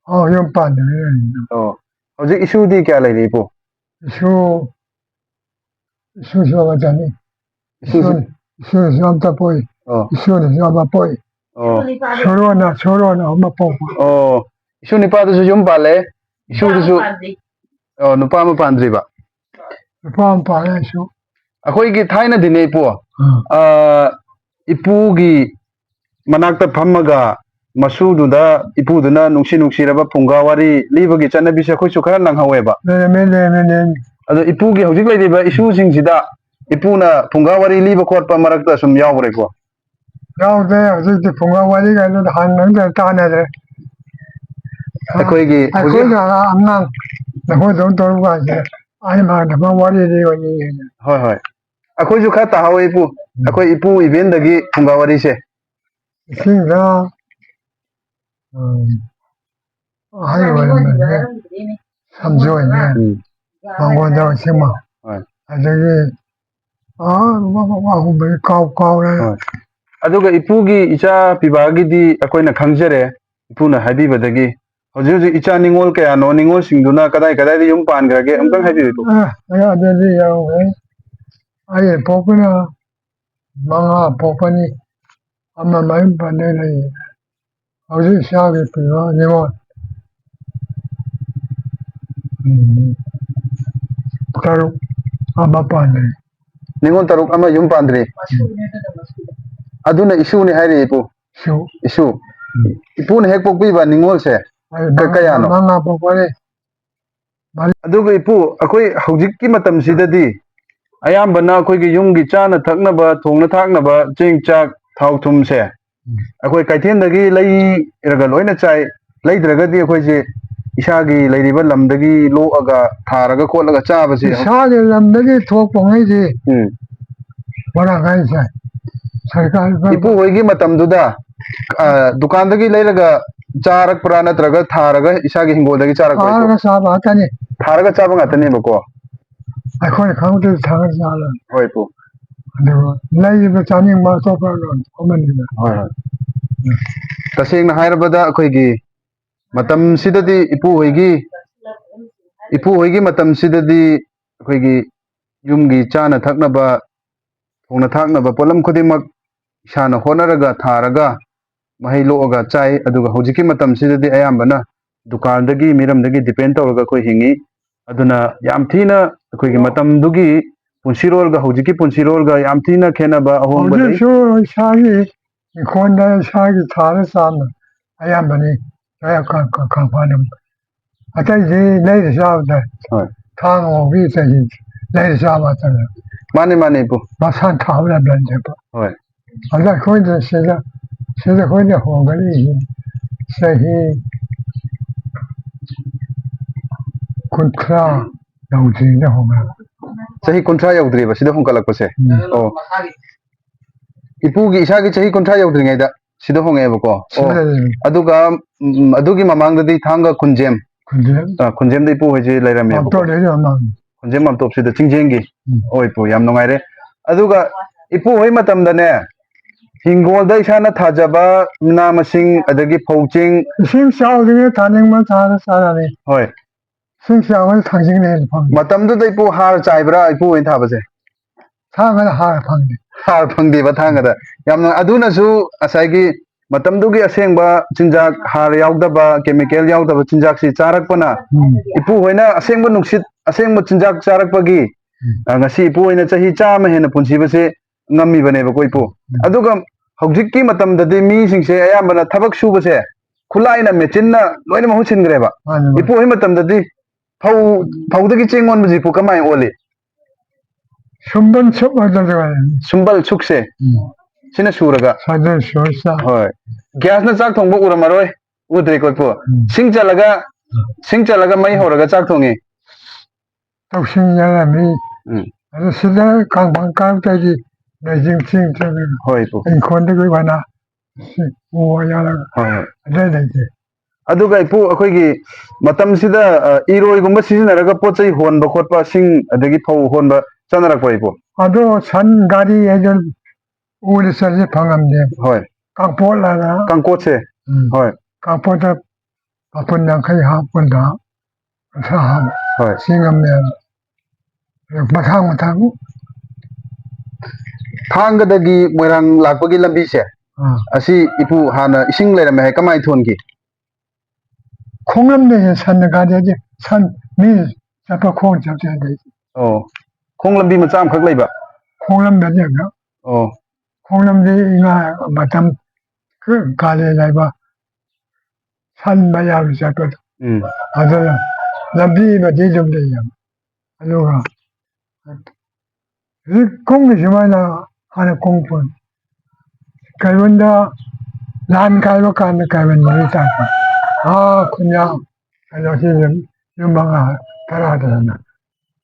ꯑꯧ, ꯌꯨꯝ ꯄꯥꯟꯗ꯭ꯔꯤꯉꯩꯗ ꯂꯩꯈꯤꯗꯕ꯫ ꯑꯣ꯫ ꯍꯧꯖꯤꯛ ꯏꯁꯨꯗꯤ ꯀꯌꯥ ꯂꯩꯔꯤ ꯏꯄꯨ? ꯏꯁꯨ, ꯏꯁꯨꯁꯨ ꯑꯃꯇꯅꯤ꯫ ꯏꯁꯨꯁꯨ-, ꯏꯁꯨꯅꯤ, ꯏꯁꯨꯅꯁꯨ ꯑꯃꯇ ꯄꯣꯛꯏ꯫ ꯑꯣ꯫ ꯏꯁꯨꯅꯁꯨ ꯑꯃ ꯄꯣꯛꯏ꯫ ꯑꯣ꯫ ꯁꯣꯔꯣꯟ, ꯁꯣꯔꯣꯟ ꯑꯍꯨꯝ ꯄꯣꯛꯄ꯫ ꯑꯣ꯫ ꯏꯁꯨ ꯅꯤꯄꯥꯗꯨꯁꯨ ꯌꯨꯝ ꯄꯥꯜꯂꯦ꯫ ꯏꯁꯨꯗꯨꯁꯨ꯫ ꯅꯨꯄꯥ ꯑꯃ ꯄꯥꯟꯗ꯭ꯔꯤ꯫ ꯑꯣ, ꯅꯨꯄꯥ ꯑꯃ ꯄꯥꯟꯗ꯭ꯔꯤꯕ꯫ ꯅꯨꯄꯥ ꯑꯃ ꯄꯥꯜꯂꯦ ꯏꯁꯨ꯫ ꯑꯩꯈꯣꯏꯒꯤ ꯊꯥꯏꯅꯗꯤꯅꯦ, ꯏꯄꯨ, ꯑꯥ꯫ ꯑꯥ, ꯏꯄꯨꯒꯤ ꯃꯅꯥꯛꯇ ꯐꯝꯃꯒ ꯃꯁꯨꯗꯨꯗ, ꯏꯄꯨꯗꯨꯅ ꯅꯨꯡꯁꯤ ꯅꯨꯡꯁꯤꯔꯕ ꯐꯨꯡꯒꯥ ꯋꯥꯔꯤ ꯂꯤꯕꯒꯤ ꯆꯠꯅꯕꯤꯁꯦ ꯑꯩꯈꯣꯏꯁꯨ ꯈꯔ ꯅꯪꯍꯧꯋꯦꯕ꯫ ꯂꯩꯔꯝꯃꯦ, ꯂꯩꯔꯝꯃꯦ, ꯂꯩꯔꯝꯃꯦ꯫ ꯑꯗꯣ ꯏꯄꯨꯒꯤ ꯍꯧꯖꯤꯛ ꯂꯩꯔꯤꯕ ꯏꯁꯨꯁꯤꯡꯁꯤꯗ ꯏꯄꯨꯅ ꯐꯨꯡꯒꯥ ꯋꯥꯔꯤ ꯂꯤꯕ ꯈꯣꯠꯄ ꯃꯔꯛꯇ ꯁꯨꯝ ꯌꯥꯎꯕ꯭ꯔꯥꯀꯣ? ꯌꯥꯎꯗꯦ, ꯍꯧꯖꯤꯛꯇꯤ ꯐꯨꯡꯒꯥ ꯋꯥꯔꯤ ꯀꯥꯏꯗꯨꯗ ꯍꯥꯟꯅ ꯑꯝꯇ ꯇꯥꯟꯅꯗ꯭ꯔꯦ꯫ ꯑꯩꯈꯣꯏꯒꯤ ꯍꯧꯖꯤꯛ ꯑꯩꯈꯣꯏꯅ ꯑꯉꯥꯡ ꯅꯈꯣꯏꯗꯧꯅ ꯇꯧꯔ ꯀꯥꯟꯁꯤꯗ ꯑꯩ ꯃꯥꯅ ꯋꯥꯔꯤ ꯂꯤꯕꯅꯤ꯫ ꯍꯣꯏ, ꯍꯣꯏ꯫ ꯑꯩꯈꯣꯏꯁꯨ ꯈꯔ ꯇꯥꯍꯧꯋꯦ, ꯏꯄꯨ꯫ ꯎꯝ꯫ ꯑꯩꯈꯣꯏ ꯏꯄꯨ ꯏꯕꯦꯟꯗꯒꯤ ꯐꯨꯡꯒꯥ ꯋꯥꯔꯤꯁꯦ꯫ ꯏꯁꯤꯡꯗ, ꯎꯝ, ꯑꯍꯜ ꯑꯣꯏꯔꯝꯕꯁꯦ ꯁꯝꯖꯣꯏꯅꯦ, ꯎꯝ꯫ ꯃꯉꯣꯟꯗ ꯏꯁꯤꯡ ꯃ-, ꯍꯣꯏ꯫ ꯑꯗꯒꯤ, ꯑꯥ, ꯋꯥ-, ꯋꯥ-, ꯋꯥꯍꯨꯝꯕꯗꯤ ꯀꯥꯎ-, ꯀꯥꯎꯔꯦ꯫ ꯍꯣꯏ꯫ ꯑꯗꯨꯒ ꯏꯄꯨꯒꯤ ꯏꯆꯥ ꯄꯤꯕꯥꯒꯤꯗꯤ ꯑꯩꯈꯣꯏꯅ ꯈꯪꯖꯔꯦ, ꯏꯄꯨꯅ ꯍꯥꯏꯕꯤꯕꯗꯒꯤ꯫ ꯍꯧꯖꯤꯛ ꯍꯧꯖꯤꯛ ꯏꯆꯥ ꯅꯤꯉꯣꯜ ꯀꯌꯥꯅꯣ, ꯅꯤꯉꯣꯜꯁꯤꯡꯗꯨꯅ ꯀꯗꯥꯏ ꯀꯗꯥꯏꯗ ꯌꯨꯝ ꯄꯥꯟꯈ꯭ꯔꯒꯦ, ꯑꯃꯨꯛꯇꯪ ꯍꯥꯏꯕꯤꯌꯨ, ꯏꯄꯨ꯫ ꯑꯦ, ꯑꯦ, ꯑꯗꯨꯗꯤ ꯌꯥꯎꯈ꯭ꯔꯦ꯫ ꯑꯩ ꯄꯣꯛꯄꯅ ꯃꯉꯥ ꯄꯣꯛꯄꯅꯤ, ꯑꯃ ꯃꯌꯨꯝ ꯄꯥꯟꯗ ꯂꯩ꯫ ꯍꯧꯖꯤꯛ ꯏꯆꯥꯒꯤ ꯄꯤꯕ ꯅꯤꯉꯣꯜ, ꯎꯝ, ꯇꯔꯨꯛ ꯑꯃ ꯄꯥꯟꯗ꯭ꯔꯤ꯫ ꯅꯤꯉꯣꯜ ꯇꯔꯨꯛ ꯑꯃ ꯌꯨꯝ ꯄꯥꯟꯗ꯭ꯔꯤ꯫ ꯑꯗꯨꯅ ꯏꯁꯨꯅꯤ ꯍꯥꯏꯔꯤ, ꯏꯄꯨ꯫ ꯏꯁꯨ꯫ ꯏꯁꯨ꯫ ꯎꯝ꯫ ꯏꯄꯨꯅ ꯍꯦꯛ ꯄꯣꯛꯄꯤꯕ ꯅꯤꯉꯣꯜꯁꯦ ꯑꯩ ꯀ-, ꯃꯉꯥ, ꯀꯌꯥꯅꯣ? ꯃꯉꯥ ꯄꯣꯛꯄꯅꯤ꯫ ꯑꯗꯨꯒ ꯏꯄꯨ, ꯑꯩꯈꯣꯏ ꯍꯧꯖꯤꯛꯀꯤ ꯃꯇꯝꯁꯤꯗꯗꯤ ꯑꯌꯥꯝꯕꯅ ꯑꯩꯈꯣꯏꯒꯤ ꯌꯨꯝꯒꯤ ꯆꯥꯅ ꯊꯛꯅꯕ, ꯊꯣꯡꯅ ꯊꯥꯛꯅꯕ ꯆꯦꯡ, ꯆꯥꯛ, ꯊꯥꯎ, ꯊꯨꯝꯁꯦ ꯎꯝ꯫ ꯑꯩꯈꯣꯏ ꯀꯩꯊꯦꯜꯗꯒꯤ ꯂꯩꯔꯒ ꯂꯣꯏꯅ ꯆꯥꯏ꯫ ꯂꯩꯗ꯭ꯔꯒꯗꯤ ꯑꯩꯈꯣꯏꯁꯦ ꯏꯁꯥꯒꯤ ꯂꯩꯔꯤꯕ ꯂꯝꯗꯒꯤ ꯂꯣꯛꯑꯒ, ꯊꯥꯔꯒ ꯈꯣꯠꯂꯒ ꯆꯥꯕꯁꯦ꯫ ꯏꯁꯥꯒꯤ ꯂꯝꯗꯒꯤ ꯊꯣꯛꯄꯉꯩꯁꯦ ꯎꯝ꯫ ꯃꯔꯥꯡ ꯀꯥꯏꯅ ꯆꯥꯏ꯫ ꯁꯔꯀꯥꯔ ꯏꯄꯨ ꯍꯣꯏꯒꯤ ꯃꯇꯝꯗꯨꯗ, ꯑ, ꯗꯨꯀꯥꯟꯗꯒꯤ ꯂꯩꯔꯒ ꯆꯥꯔꯛꯄ꯭ꯔꯥ, ꯅꯠꯇ꯭ꯔꯒ ꯊꯥꯔꯒ ꯏꯁꯥꯒꯤ ꯍꯤꯡꯒꯣꯜꯗꯒꯤ ꯆꯥꯔꯛꯄ꯭ꯔꯥ, ꯏꯄꯨ? ꯊꯥꯔꯒ ꯆꯥꯕ ꯉꯥꯛꯇꯅꯤ꯫ ꯊꯥꯔꯒ ꯆꯥꯕ ꯉꯥꯛꯇꯅꯦꯕꯀꯣ꯫ ꯑꯩꯈꯣꯏꯅ ꯈꯪꯗꯦ ꯊꯥꯔꯒ ꯆꯥꯕ꯫ ꯍꯣꯏ, ꯏꯄꯨ꯫ ꯑꯗꯨꯒ ꯂꯩꯔꯤꯕ ꯆꯥꯅꯤꯡꯕ ꯑꯇꯣꯞꯄ ꯑꯃꯅꯤꯅ꯫ ꯍꯣꯏ, ꯍꯣꯏ꯫ ꯇꯁꯦꯡꯅ ꯍꯥꯏꯔꯕꯗ ꯑꯩꯈꯣꯏꯒꯤ ꯃꯇꯝꯁꯤꯗꯗꯤ ꯏꯄꯨ ꯍꯣꯏꯒꯤ, ꯏꯄꯨ ꯍꯣꯏꯒꯤ ꯃꯇꯝꯁꯤꯗꯗꯤ ꯑꯩꯈꯣꯏꯒꯤ ꯌꯨꯝꯒꯤ ꯆꯥꯅ ꯊꯛꯅꯕ, ꯊꯣꯡꯅ ꯊꯥꯛꯅꯕ ꯄꯣꯠꯂꯝ ꯈꯨꯗꯤꯡꯃꯛ ꯏꯁꯥꯅ ꯍꯣꯠꯅꯔꯒ ꯊꯥꯔꯒ ꯃꯍꯩ ꯂꯣꯛꯑꯒ ꯆꯥꯏ꯫ ꯑꯗꯨꯒ ꯍꯧꯖꯤꯛꯀꯤ ꯃꯇꯝꯁꯤꯗꯗꯤ ꯑꯌꯥꯝꯕꯅ ꯗꯨꯀꯥꯟꯗꯒꯤ, ꯃꯤꯔꯝꯗꯒꯤ depend ꯇꯧꯔꯒ ꯑꯩꯈꯣꯏ ꯍꯤꯡꯉꯤ꯫ ꯑꯗꯨꯅ ꯌꯥꯝ ꯊꯤꯅ ꯑꯩꯈꯣꯏꯒꯤ ꯃꯇꯝꯗꯨꯒꯤ ꯄꯨꯟꯁꯤꯔꯣꯜꯒ ꯍꯧꯖꯤꯛꯀꯤ ꯄꯨꯟꯁꯤꯔꯣꯜꯒ ꯌꯥꯝ ꯊꯤꯅ ꯈꯦꯠꯅꯕ ꯑꯍꯣꯡꯕ ꯂꯩ꯫ ꯍꯧꯖꯤꯛꯁꯨ ꯏꯁꯥꯒꯤ ꯏꯪꯈꯣꯜꯗ ꯏꯁꯥꯒꯤ ꯊꯥꯅ ꯆꯥꯅ ꯑꯌꯥꯝꯕꯅꯤ꯫ ꯀꯌꯥ ꯀ-, ꯀ-, ꯀ-, ꯀ-, ꯑꯇꯩꯗꯤ ꯂꯩꯔ ꯆꯥꯕꯗ ꯍꯣꯏ꯫ ꯊꯥ ꯉꯧꯕꯤ ꯑꯇꯩꯗꯤ ꯂꯩꯔ ꯆꯥꯕ ꯉꯥꯛꯇꯅꯦ꯫ ꯃꯥꯅꯦ, ꯃꯥꯅꯦ, ꯏꯄꯨ꯫ ꯃꯁꯥꯅ ꯊꯥꯕ ꯂꯝꯗꯝꯅꯦꯕ꯫ ꯍꯣꯏ꯫ ꯑꯗ ꯑꯩꯈꯣꯏꯗ ꯁꯤꯗ, ꯁꯤꯗ ꯑꯩꯈꯣꯏꯅ ꯍꯣꯡꯒꯠꯂꯛꯏꯁꯤ ꯆꯍꯤ ꯀꯨꯟꯊ꯭ꯔꯥ ꯌꯧꯗ꯭ꯔꯤꯉꯩꯗ ꯍꯣꯡꯒꯠꯂꯛꯄ꯫ ꯆꯍꯤ ꯀꯨꯟꯊ꯭ꯔꯥ ꯌꯧꯗ꯭ꯔꯤꯕ ꯁꯤꯗ ꯍꯣꯡꯒꯠꯂꯛꯄꯁꯦ? ꯎꯝ꯫ ꯑꯣ꯫ ꯏꯄꯨꯒꯤ ꯏꯁꯥꯒꯤ ꯆꯍꯤ ꯀꯨꯟꯊ꯭ꯔꯥ ꯌꯧꯗ꯭ꯔꯤꯉꯩꯗ ꯁꯤꯗ ꯍꯣꯡꯉꯛꯑꯦꯕꯀꯣ? ꯁꯤꯗ ꯑꯣ꯫ ꯂꯩꯔꯦ꯫ ꯑꯗꯨꯒ, ꯎꯝ, ꯑꯗꯨꯒꯤ ꯃꯃꯥꯡꯗꯗꯤ ꯊꯥꯡꯒ ꯈꯨꯟꯖꯦꯝ, ꯈꯨꯟꯖꯦꯝ꯫ ꯑ, ꯈꯨꯟꯖꯦꯝꯗ ꯏꯄꯨ ꯍꯣꯏꯁꯦ ꯂꯩꯔꯝꯃꯦꯕꯀꯣ? ꯃꯥꯝꯇꯣꯞ ꯂꯩꯔꯦ ꯃꯃꯥꯡ꯫ ꯈꯨꯟꯖꯦꯝ ꯃꯥꯝꯇꯣꯞꯁꯤꯗ ꯆꯤꯡꯖꯦꯡꯒꯤ꯫ ꯎꯝ꯫ ꯍꯣꯏ, ꯏꯄꯨ, ꯌꯥꯝ ꯅꯨꯡꯉꯥꯏꯔꯦ꯫ ꯑꯗꯨꯒ ꯏꯄꯨ ꯍꯣꯏ ꯃꯇꯝꯗꯅꯦ, ꯍꯤꯡꯒꯣꯜꯗ ꯏꯁꯥꯅ ꯊꯥꯖꯕ ꯃꯅꯥ ꯃꯁꯤꯡ, ꯑꯗꯒꯤ ꯐꯧ ꯆꯦꯡ꯫ ꯏꯁꯤꯡ ꯆꯥꯎꯗ꯭ꯔꯤꯉꯩ ꯊꯥꯅꯤꯡꯕ ꯊꯥꯔ ꯆꯥꯔꯝꯃꯤ꯫ ꯍꯣꯏ꯫ ꯏꯁꯤꯡ ꯆꯥꯎꯕꯅ ꯊꯥꯡꯖꯤꯡꯅ ꯍꯦꯟꯅ ꯐꯪꯉꯤ꯫ ꯃꯇꯝꯗꯨꯗ ꯏꯄꯨ ꯍꯥꯔ ꯆꯥꯏꯕ꯭ꯔꯥ, ꯏꯄꯨ ꯍꯣꯏꯅ ꯊꯥꯕꯁꯦ? ꯊꯥꯡꯒꯗ ꯍꯥꯔ ꯐꯪꯗꯦ꯫ ꯍꯥꯔ ꯐꯪꯗꯦꯕ ꯊꯥꯡꯒꯗ꯫ ꯌꯥꯝꯅ, ꯑꯗꯨꯅꯁꯨ ꯉꯁꯥꯏꯒꯤ ꯃꯇꯝꯗꯨꯒꯤ ꯑꯁꯦꯡꯕ ꯆꯤꯟꯖꯥꯛ, ꯍꯥꯔ ꯌꯥꯎꯗꯕ, chemical ꯌꯥꯎꯗꯕ ꯆꯤꯟꯖꯥꯛꯁꯤ ꯆꯥꯔꯛꯄꯅ ꯎꯝ꯫ ꯏꯄꯨ ꯍꯣꯏꯅ ꯑꯁꯦꯡꯕ ꯅꯨꯡꯁꯤꯠ, ꯑꯁꯦꯡꯕ ꯆꯤꯟꯖꯥꯛ ꯆꯥꯔꯛꯄꯒꯤ, ꯎꯝ꯫ ꯑ, ꯉꯁꯤ ꯏꯄꯨ ꯍꯣꯏꯅ ꯆꯍꯤ ꯆꯥꯝꯃ ꯍꯦꯟꯅ ꯄꯨꯟꯁꯤꯕꯁꯦ ꯉꯝꯃꯤꯕꯅꯦꯕꯀꯣ, ꯏꯄꯨ꯫ ꯎꯝ꯫ ꯑꯗꯨꯒ ꯍꯧꯖꯤꯛꯀꯤ ꯃꯇꯝꯗꯗꯤ ꯃꯤꯁꯤꯡꯁꯦ ꯑꯌꯥꯝꯕꯅ ꯊꯕꯛ ꯁꯨꯕꯁꯦ ꯈꯨꯠꯂꯥꯏꯅ, ꯃꯦꯆꯤꯟꯅ ꯂꯣꯏꯅ ꯃꯍꯨꯠ ꯁꯤꯟꯈ꯭ꯔꯦꯕ꯫ ꯃꯥꯅꯤ, ꯃꯥꯅꯤ꯫ ꯏꯄꯨ ꯍꯣꯏ ꯃꯇꯝꯗꯗꯤ ꯐꯧ, ꯐꯧꯗꯒꯤ ꯆꯦꯡ ꯑꯣꯟꯕꯁꯤ ꯏꯄꯨ ꯀꯃꯥꯏꯅ ꯑꯣꯜꯂꯤ? ꯁꯨꯝꯕꯟ ꯁꯨꯞ ꯍꯥꯏꯗꯅ ꯂꯩꯔꯝꯃꯤ꯫ ꯁꯨꯝꯕꯜ ꯁꯨꯛꯁꯦ? ꯎꯝ꯫ ꯁꯤꯅ ꯁꯨꯔꯒ? ꯁꯥꯗꯣꯟ ꯁꯨꯔ ꯆꯥ꯫ ꯍꯣꯏ꯫ ꯒ꯭ꯌꯥꯁꯅ ꯆꯥꯛ ꯊꯣꯡꯕ ꯎꯔꯝꯃꯔꯣꯏ? ꯎꯗ꯭ꯔꯦꯀꯣ ꯏꯄꯨ? ꯎꯝ꯫ ꯁꯤꯡ ꯆꯠꯂꯒ, ꯁꯤꯡ ꯆꯠꯂꯒ ꯃꯩ ꯍꯧꯔꯒ ꯆꯥꯛ ꯊꯣꯡꯉꯤ꯫ ꯇꯧꯁꯤꯡ ꯌꯥꯔꯝꯃꯤ꯫ ꯎꯝ꯫ ꯑꯗꯨ ꯁꯤꯗ ꯀꯥꯡꯐꯪ ꯀꯥꯡꯇꯒꯤ ꯂꯩꯁꯤꯡ ꯆꯤꯡ ꯆꯠꯂꯒ ꯍꯣꯏ, ꯏꯄꯨ꯫ ꯏꯪꯈꯣꯜꯗꯒꯤ ꯑꯣꯏꯅ ꯁꯤ ꯎ ꯋꯥ ꯌꯥꯜꯂꯒ ꯍꯣꯏ, ꯍꯣꯏ꯫ ꯑꯗꯨꯗ ꯂꯩꯇꯦ꯫ ꯑꯗꯨꯒ ꯏꯄꯨ, ꯑꯩꯈꯣꯏꯒꯤ ꯃꯇꯝꯁꯤꯗ, ꯑ, ꯏꯔꯣꯏꯒꯨꯝꯕ ꯁꯤꯖꯤꯟꯅꯔꯒ ꯄꯣꯠ ꯆꯩ ꯍꯣꯟꯕ ꯈꯣꯠꯄ, ꯁꯤꯡ ꯑꯗꯒꯤ ꯐꯧ ꯍꯣꯟꯕ ꯆꯠꯅꯔꯛꯄ꯭ꯔꯥ, ꯏꯄꯨ? ꯑꯗꯣ ꯁꯟ ꯒꯥꯔꯤ ꯍꯥꯏꯗꯣ ꯎꯗ ꯆꯠꯂꯤ ꯐꯪꯉꯝꯗꯦ꯫ ꯍꯣꯏ꯫ ꯀꯥꯡꯄꯣꯠ ꯍꯥꯏꯅ ꯀꯥꯡꯀꯣꯠꯁꯦ? ꯎꯝ꯫ ꯍꯣꯏ꯫ ꯀꯥꯡꯄꯣꯠꯇ ꯃꯄꯨꯟ ꯌꯥꯡꯈꯩ ꯍꯥꯞꯄꯗ ꯀꯨꯟꯊ꯭ꯔꯥ ꯍꯥꯞꯄ ꯍꯣꯏ꯫ ꯁꯤ ꯉꯝꯃꯦ꯫ ꯃꯊꯥꯡ ꯃꯊꯥꯡ꯫ ꯊꯥꯡꯒꯗꯒꯤ ꯃꯣꯏꯔꯥꯡ ꯂꯥꯛꯄꯒꯤ ꯂꯝꯕꯤꯁꯦ? ꯑꯥ꯫ ꯑꯁꯤ ꯏꯄꯨ ꯍꯥꯟꯅ ꯏꯁꯤꯡ ꯂꯩꯔꯝꯃꯦ ꯍꯥꯏ, ꯀꯃꯥꯏꯅ ꯊꯣꯟꯈꯤ? ꯈꯣꯡꯂꯝꯗꯒꯤ ꯁꯟꯅ ꯒꯥꯔꯤꯗꯤ ꯁꯟ ꯃꯤ ꯆꯠꯄ ꯈꯣꯡ ꯆꯠꯇꯦ ꯑꯗꯩꯗꯤ꯫ ꯑꯣ, ꯈꯣꯡ ꯂꯝꯕꯤ ꯃꯆꯥ ꯑꯃꯈꯛ ꯂꯩꯕ? ꯈꯣꯡꯂꯝꯗꯗꯤ ꯑꯃꯨꯛ ꯑꯣ꯫ ꯈꯣꯡꯂꯝꯗꯤ ꯏꯉꯥ ꯃꯇꯝ ꯀꯥꯂꯦꯟ ꯍꯥꯏꯕ ꯁꯟ ꯃꯌꯥꯝ ꯆꯠꯄꯗꯣ꯫ ꯎꯝ꯫ ꯑꯗꯨꯅ ꯂꯝꯕꯤ ꯑꯃꯗꯤ ꯑꯗꯨꯝ ꯂꯩꯌꯦꯕ꯫ ꯑꯗꯨꯒ ꯍꯧꯖꯤꯛ ꯀꯨꯝꯒꯤ ꯁꯨꯃꯥꯏꯅ ꯍꯥꯟꯅ ꯀꯨꯝ ꯄꯣꯠ꯫ ꯀꯩꯔꯣꯟꯗ ꯂꯥꯟ ꯀꯥꯏꯕ ꯀꯥꯟꯗ ꯀꯩꯔꯣꯟꯗꯒꯤ ꯇꯥꯛꯄ꯫ ꯑꯥ ꯈꯨꯟꯌꯥ ꯀꯩꯅꯣꯁꯤ ꯌꯨꯝ, ꯌꯨꯝ ꯃꯉꯥ ꯇꯔꯥꯗ ꯍꯦꯟꯅ꯫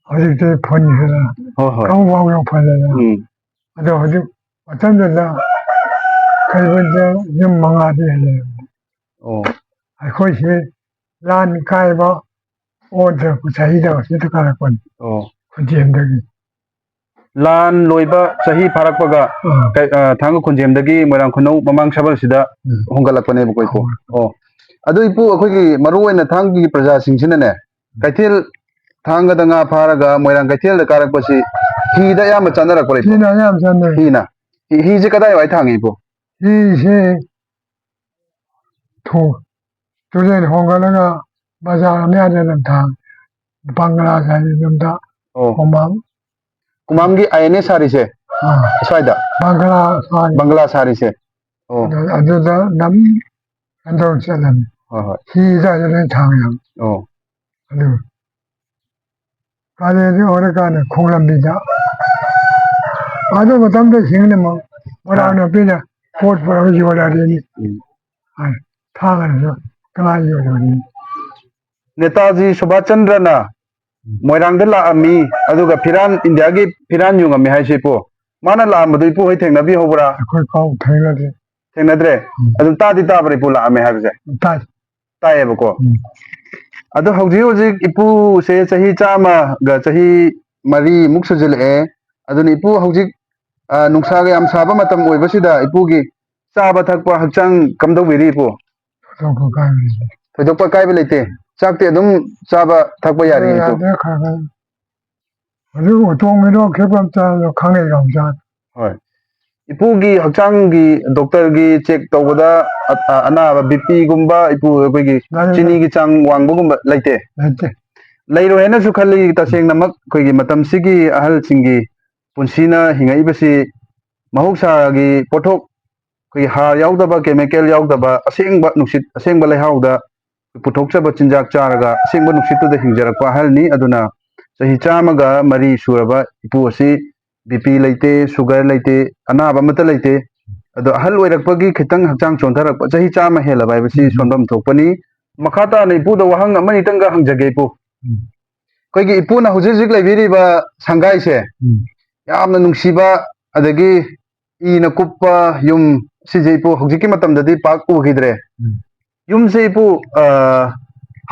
ꯍꯧꯖꯤꯛꯇꯤ ꯐꯨꯟꯈ꯭ꯔꯦꯗꯅ꯫ ꯍꯣꯏ, ꯍꯣꯏ꯫ ꯀꯥꯡ ꯐꯥꯎ ꯌꯧꯐꯗꯅ꯫ ꯎꯝ꯫ ꯑꯗꯣ ꯍꯧꯖꯤꯛ ꯃꯇꯝꯗꯨꯗ ꯀꯩꯔꯣꯟꯗ ꯌꯨꯝ ꯃꯉꯥꯗꯤ ꯍꯦꯜꯂꯦ꯫ ꯑꯣ꯫ ꯑꯩꯈꯣꯏꯁꯤ ꯂꯥꯟ ꯀꯥꯏꯕ ꯑꯣꯟꯗ꯭ꯔꯛꯄ ꯆꯍꯤꯗ ꯍꯧꯖꯤꯛꯇ ꯀꯥꯔꯛꯄꯅꯤ꯫ ꯑꯣ꯫ ꯈꯨꯖꯦꯝꯗꯒꯤ꯫ ꯂꯥꯟ ꯂꯣꯏꯕ ꯆꯍꯤ ꯐꯥꯔꯛꯄꯒ ꯑꯥ꯫ ꯀꯩ-, ꯑ, ꯊꯥꯡꯒ ꯈꯨꯟꯖꯦꯝꯗꯒꯤ ꯃꯣꯏꯔꯥꯡ ꯈꯨꯅꯧ ꯃꯃꯥꯡ ꯁꯕꯜꯁꯤꯗ ꯎꯝ꯫ ꯍꯣꯡꯒꯠꯂꯛꯄꯅꯦꯕꯀꯣ ꯏꯄꯨ꯫ ꯍꯣꯏ꯫ ꯑꯣ꯫ ꯑꯗꯨ ꯏꯄꯨ, ꯑꯩꯈꯣꯏꯒꯤ ꯃꯔꯨꯑꯣꯏꯅ ꯊꯥꯡꯒꯒꯤ ꯄ꯭ꯔꯖꯥꯁꯤꯡꯁꯤꯅꯅꯦ, ꯀꯩꯊꯦꯜ, ꯊꯥꯡꯒꯗ ꯉꯥ ꯐꯥꯔꯒ ꯃꯣꯏꯔꯥꯡ ꯀꯩꯊꯦꯜꯗ ꯀꯥꯔꯛꯄꯁꯤ ꯍꯤꯗ ꯑꯌꯥꯝꯕ ꯆꯠꯅꯔꯛꯄ꯭ꯔꯥ ꯏꯄꯨ? ꯁꯤꯅ ꯑꯌꯥꯝꯕ ꯆꯠꯅꯩ꯫ ꯍꯤꯅ꯫ ꯍꯤ-, ꯍꯤꯁꯦ ꯀꯗꯥꯏꯋꯥꯏ ꯊꯥꯡꯉꯤ ꯏꯄꯨ? ꯍꯤꯁꯦ ꯊꯣꯡ ꯇꯨꯔꯦꯜ ꯍꯣꯡꯒꯠꯂꯒ ꯕꯖꯥꯔ ꯃꯌꯥꯗ ꯑꯗꯨꯝ ꯊꯥꯡ ꯕꯪꯒ꯭ꯂꯥ ꯁꯥꯔꯤ ꯌꯨꯝꯗ ꯑꯣ꯫ ꯈꯣꯡꯕꯥꯡ꯫ ꯀꯨꯃꯥꯝꯒꯤ ꯑꯥꯏ ꯑꯦꯟ ꯑꯦ ꯁꯥꯔꯤꯁꯦ? ꯑꯥ꯫ ꯑꯁ꯭ꯋꯥꯏꯗ? ꯕꯪꯒ꯭ꯂꯥ ꯁꯥꯔꯤ꯫ ꯕꯪꯒ꯭ꯂꯥ ꯁꯥꯔꯤꯁꯦ? ꯑꯣ꯫ ꯑꯗꯨ-, ꯑꯗꯨꯗ ꯅꯝ ꯀꯟꯗꯧ ꯆꯠꯂꯝꯃꯤ꯫ ꯍꯣꯏ, ꯍꯣꯏ꯫ ꯍꯤꯗ ꯑꯗꯨꯗꯩ ꯊꯥꯡ ꯌꯥꯝ꯫ ꯑꯣ꯫ ꯑꯗꯨ ꯀꯥꯂꯦꯟꯗꯤ ꯑꯣꯏꯔꯀꯥꯟꯗ ꯈꯣꯡꯂꯝꯕꯤꯗ꯫ ꯑꯗꯨ ꯃꯇꯝꯗ ꯍꯤꯡꯅꯃꯛ ꯃꯣꯏꯔꯥꯡ ꯑꯥ꯫ ꯅꯨꯄꯤꯅ ꯄꯣꯠ ꯄꯨꯔꯒ ꯌꯣꯜꯂꯛꯑꯗꯤ ꯎꯝ꯫ ꯊꯥꯡꯒꯅꯁꯨ ꯀꯅꯥ ꯌꯣꯜꯂꯛꯑꯗꯤ꯫ ꯅꯦꯇꯥꯖꯤ ꯁꯨꯚꯥꯁ ꯆꯟꯗ꯭ꯔꯅ ꯃꯣꯏꯔꯥꯡꯗ ꯂꯥꯛꯑꯝꯃꯤ, ꯑꯗꯨꯒ ꯐꯤꯔꯥꯟ, ꯏꯟꯗꯤꯌꯥꯒꯤ ꯐꯤꯔꯥꯟ ꯌꯨꯡꯉꯝꯃꯤ ꯍꯥꯏꯁꯦ ꯏꯄꯨ, ꯃꯥꯅ ꯂꯥꯛꯑꯝꯕꯗꯨ ꯏꯄꯨ ꯍꯣꯏ ꯊꯦꯡꯅꯕꯤꯍꯧꯕ꯭ꯔꯥ? ꯑꯩꯈꯣꯏ ꯄꯥꯎ ꯊꯦꯡꯅꯗꯦ꯫ ꯊꯦꯡꯅꯗ꯭ꯔꯦ? ꯎꯝ꯫ ꯑꯗꯨꯝ ꯇꯥꯗꯤ ꯇꯥꯕ꯭ꯔꯥ ꯏꯄꯨ ꯂꯥꯛꯑꯝꯃꯦ ꯍꯥꯏꯕꯁꯦ? ꯇꯥꯏ꯫ ꯇꯥꯏꯌꯦꯕꯀꯣ꯫ ꯎꯝ꯫ ꯑꯗꯣ ꯍꯧꯖꯤꯛ ꯍꯧꯖꯤꯛ ꯏꯄꯨꯁꯦ ꯆꯍꯤ ꯆꯥꯝꯃꯒ ꯆꯍꯤ ꯃꯔꯤꯃꯨꯛ ꯁꯨꯖꯤꯜꯂꯛꯑꯦ꯫ ꯑꯗꯨꯅ ꯏꯄꯨ ꯍꯧꯖꯤꯛ, ꯑ, ꯅꯨꯡꯁꯥꯒ ꯌꯥꯝ ꯁꯥꯕ ꯃꯇꯝ ꯑꯣꯏꯕꯁꯤꯗ ꯏꯄꯨꯒꯤ ꯆꯥꯕ ꯊꯛꯄ ꯍꯛꯆꯥꯡ ꯀꯝꯗꯧꯕꯤꯔꯤ ꯏꯄꯨ? ꯊꯣꯏꯗꯣꯛꯄ ꯀꯥꯏꯕ ꯂꯩꯇꯦ꯫ ꯊꯣꯏꯗꯣꯛꯄ ꯑꯀꯥꯏꯕ ꯂꯩꯇꯦ꯫ ꯆꯥꯛꯇꯤ ꯑꯗꯨꯝ ꯆꯥꯕ ꯊꯛꯄ ꯌꯥꯔꯤ ꯏꯄꯨ? ꯌꯥꯗꯦ, ꯈꯔ ꯈꯔ꯫ ꯍꯧꯖꯤꯛ ꯎꯇꯣꯡ ꯃꯤꯔꯣꯛ ꯈꯦꯠꯄ ꯑꯃ ꯆꯥꯕꯗꯣ ꯈꯪꯉꯦ ꯌꯥꯝ ꯆꯥ-, ꯍꯣꯏ꯫ ꯏꯄꯨꯒꯤ ꯍꯛꯆꯥꯡꯒꯤ ꯗꯣꯛꯇꯔꯒꯤ ꯆꯦꯛ ꯇꯧꯕꯗ ꯑ- ꯑ- ꯑꯅꯥꯕ ꯕꯤ ꯄꯤꯒꯨꯝꯕ, ꯏꯄꯨ ꯑꯩꯈꯣꯏꯒꯤ ꯂꯩ- ꯆꯤꯅꯤꯒꯤ ꯆꯥꯡ ꯋꯥꯡꯕꯒꯨꯝꯕ ꯂꯩꯇꯦ? ꯂꯩꯇꯦ꯫ ꯂꯩꯔꯣꯏ ꯍꯥꯏꯅꯁꯨ ꯈꯜꯂꯤ꯫ ꯇꯁꯦꯡꯅꯃꯛ ꯑꯩꯈꯣꯏꯒꯤ ꯃꯇꯝꯁꯤꯒꯤ ꯑꯍꯜꯁꯤꯡꯒꯤ ꯄꯨꯟꯁꯤꯅ ꯍꯤꯡꯉꯛꯏꯕꯁꯤ ꯃꯍꯧꯁꯥꯒꯤ ꯄꯣꯠꯊꯣꯛ, ꯑꯩꯈꯣꯏꯒꯤ ꯍꯥꯔ ꯌꯥꯎꯗꯕ, ꯀꯦꯃꯤꯀꯦꯜ ꯌꯥꯎꯗꯕ, ꯑꯁꯦꯡꯕ ꯅꯨꯡꯁꯤꯠ, ꯑꯁꯦꯡꯕ ꯂꯩꯍꯥꯎꯗ ꯄꯨꯊꯣꯛꯆꯕ ꯆꯤꯟꯖꯥꯛ ꯆꯥꯔꯒ ꯑꯁꯦꯡꯕ ꯅꯨꯡꯁꯤꯠꯇꯨꯗ ꯍꯤꯡꯖꯔꯛꯄ ꯑꯍꯜꯅꯤ꯫ ꯑꯗꯨꯅ ꯆꯍꯤ ꯆꯥꯝꯃꯒ ꯃꯔꯤ ꯁꯨꯔꯕ ꯏꯄꯨ ꯑꯁꯤ ꯕꯤ ꯄꯤ ꯂꯩꯇꯦ, ꯁꯨꯒꯔ ꯂꯩꯇꯦ, ꯑꯅꯥꯕ ꯑꯃꯠꯇ ꯂꯩꯇꯦ꯫ ꯑꯗꯣ ꯑꯍꯜ ꯑꯣꯏꯔꯛꯄꯒꯤ ꯈꯤꯇꯪ ꯍꯛꯆꯥꯡ ꯆꯣꯟꯊꯔꯛꯄ, ꯆꯍꯤ ꯆꯥꯝꯃ ꯍꯦꯜꯂꯕ ꯍꯥꯏꯕꯁꯤ ꯎꯝ꯫ ꯁꯣꯟꯐꯝ ꯊꯣꯛꯄꯅꯤ꯫ ꯃꯈꯥ ꯇꯥꯅ ꯏꯄꯨꯗ ꯋꯥꯍꯪ ꯑꯃꯅꯤꯇꯪꯒ ꯍꯪꯖꯒꯦ, ꯏꯄꯨ꯫ ꯎꯝ꯫ ꯑꯩꯈꯣꯏꯒꯤ ꯏꯄꯨꯅ ꯍꯧꯖꯤꯛ ꯍꯧꯖꯤꯛ ꯂꯩꯕꯤꯔꯤꯕ ꯁꯪꯒꯥꯏꯁꯦ ꯎꯝ꯫ ꯌꯥꯝꯅ ꯅꯨꯡꯁꯤꯕ, ꯑꯗꯒꯤ ꯏꯅ ꯀꯨꯞꯄ ꯌꯨꯝ ꯁꯤꯁꯦ ꯏꯄꯨ ꯍꯧꯖꯤꯛꯀꯤ ꯃꯇꯝꯗꯗꯤ ꯄꯥꯛ ꯎꯈꯤꯗ꯭ꯔꯦ꯫ ꯎꯝ꯫ ꯌꯨꯝꯁꯦ ꯏꯄꯨ, ꯑ,